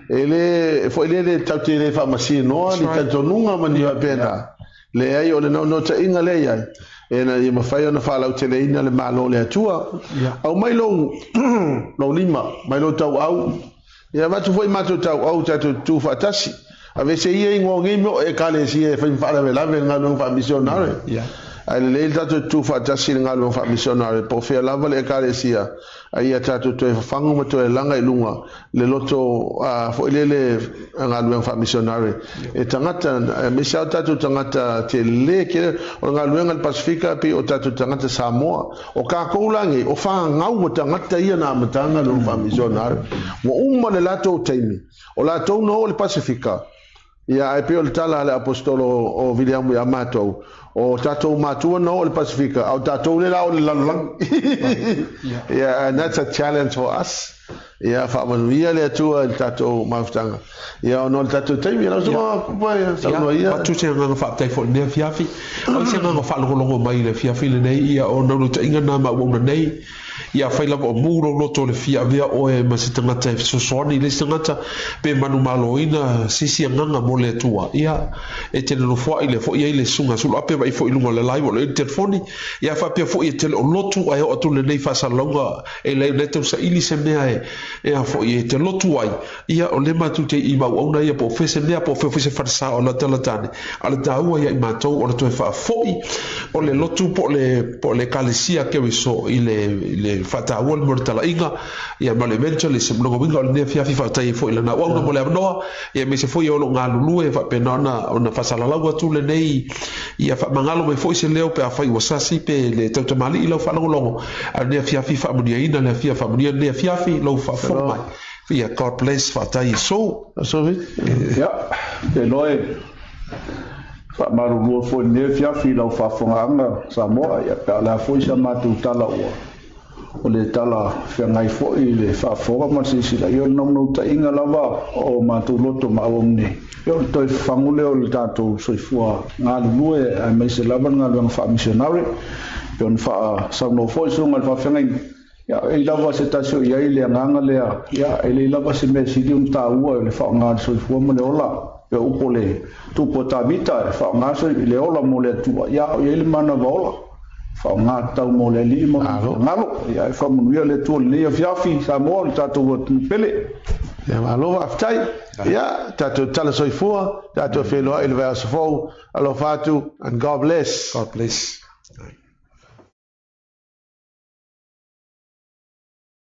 e le, foi lele tatou te le faamasinoa ni talitonuga ma ni faapena. Leai, o le naunautaiga lea i ai, ina ia mafai ona faalauteleina le Malo o le Atua. Aumai lou, lou lima, mai lou tauau, Ia avatu foi matou tauau tatou tutu faatasi. Aveese ia ingoa o nei mea o Ekalesia e fai ma faalavelave i le galuega faamisionare. Ae lelei le tatou tutu faatasi i le galuega faamisionare po o fea lava le Ekalesia, a ia tatou toe fafagu ma toe laga i luga le loto foi lele galuega faamisionare e tagata, aemaise lava o tatou tagata tele tele o le galuega i le Pasefika pei o tatou tagata Samoa. O kākou la nei, o fanau a tagata ia na amataga lona faamisionare, ua uma le latou taimi, o latou na oo i le Pasefika, ia ae pei o le tala a le Aposetolo o Viliamu ia matou, o tatou matua na oo i le Pasefika, a o tatou lea la oo i le lalolagi. Yeah, and that's a challenge for us. Ia faamanuia le Atua i le tatou mafutaga. Ia ona o le tatou taimi, lau susuga Kupa, ia saunoa ia. Avatu se agaga faafetai foi i lenei afiafi. Ai se agaga faalogologo mai i le afiafi lenei, ia o naunautaiga na ma auauna nei, ia afai lava o mu lou loto le fia avea oe ma se tagata e fesoasoani i le isi tagata, pe manumaloina se isi agaga mo le Atua, ia e te nonofoai lea foi i ai le susuga Suluape vaai foi i luga o le live o lo o i ai le telefoni, ia faapea foi e tele o lotu ae oo atu lenei faasalalauga E leai, o lea e tau saili se mea e, e a foi, e te lotu ai, ia, o lea matou te i auauna ia po o fea se mea, po o fea foi se falesa o latalata ane, a o le taua ia i matou o le toe faafoi o le lotu po o le, po o le Ekalesia a Keriso i le, i le faataua le mea o le talaiga, ia, ma le evangelism. Lona uiga o lenei afiafi faafetai ai foi i lana auauna mo le avanoa, ia, aemaise foi o lo o galulue faapena ona, ona faasalalau atu lenei, ia faamagalo mai foi se leo pe afai ua sasi pe le tautamalii lau faalogologo, A o lenei afiafi faamanuiaina le afia faamanuia lenei afiafi lou faafofoga mai. Ia God bless faafetai Iesu. Ia, te iloa e faamalulua foi i lenei afiafi i lau faafofogaaga Samoa, ia pe a o le a foi sa matou tala ua o le tala feagai foi i le faafofoga ma le silasila, ia o le naunautaiga lava o matou loto ma auauna nei, ia o le toe fafagu lea o le tatou soifua galulue aemaise lava le galuega faamisionare. Pei ona faasaunoa foi susuga i le faafeagaiga, ia, e i lava se tasi o i ai le agaga lea, ia, e leai lava se mea sili ona taua i le faaaoga o le soifua ma le ola, pei o upu o le Tupu a Tavita, e faaaoga le ola mo le Atua, ia, a o i ai le manava ola, faaaoga tatau mo le Alii ma lona finagalo. Ia, e faamanuia le Atua i lenei afiafi, Samoa, le tatou atunuu pele. Ia, malo faafetai. Ia, tatou tala soifua, tatou feiloai i le vaiaso fou. Alofa atu, and God bless. God bless.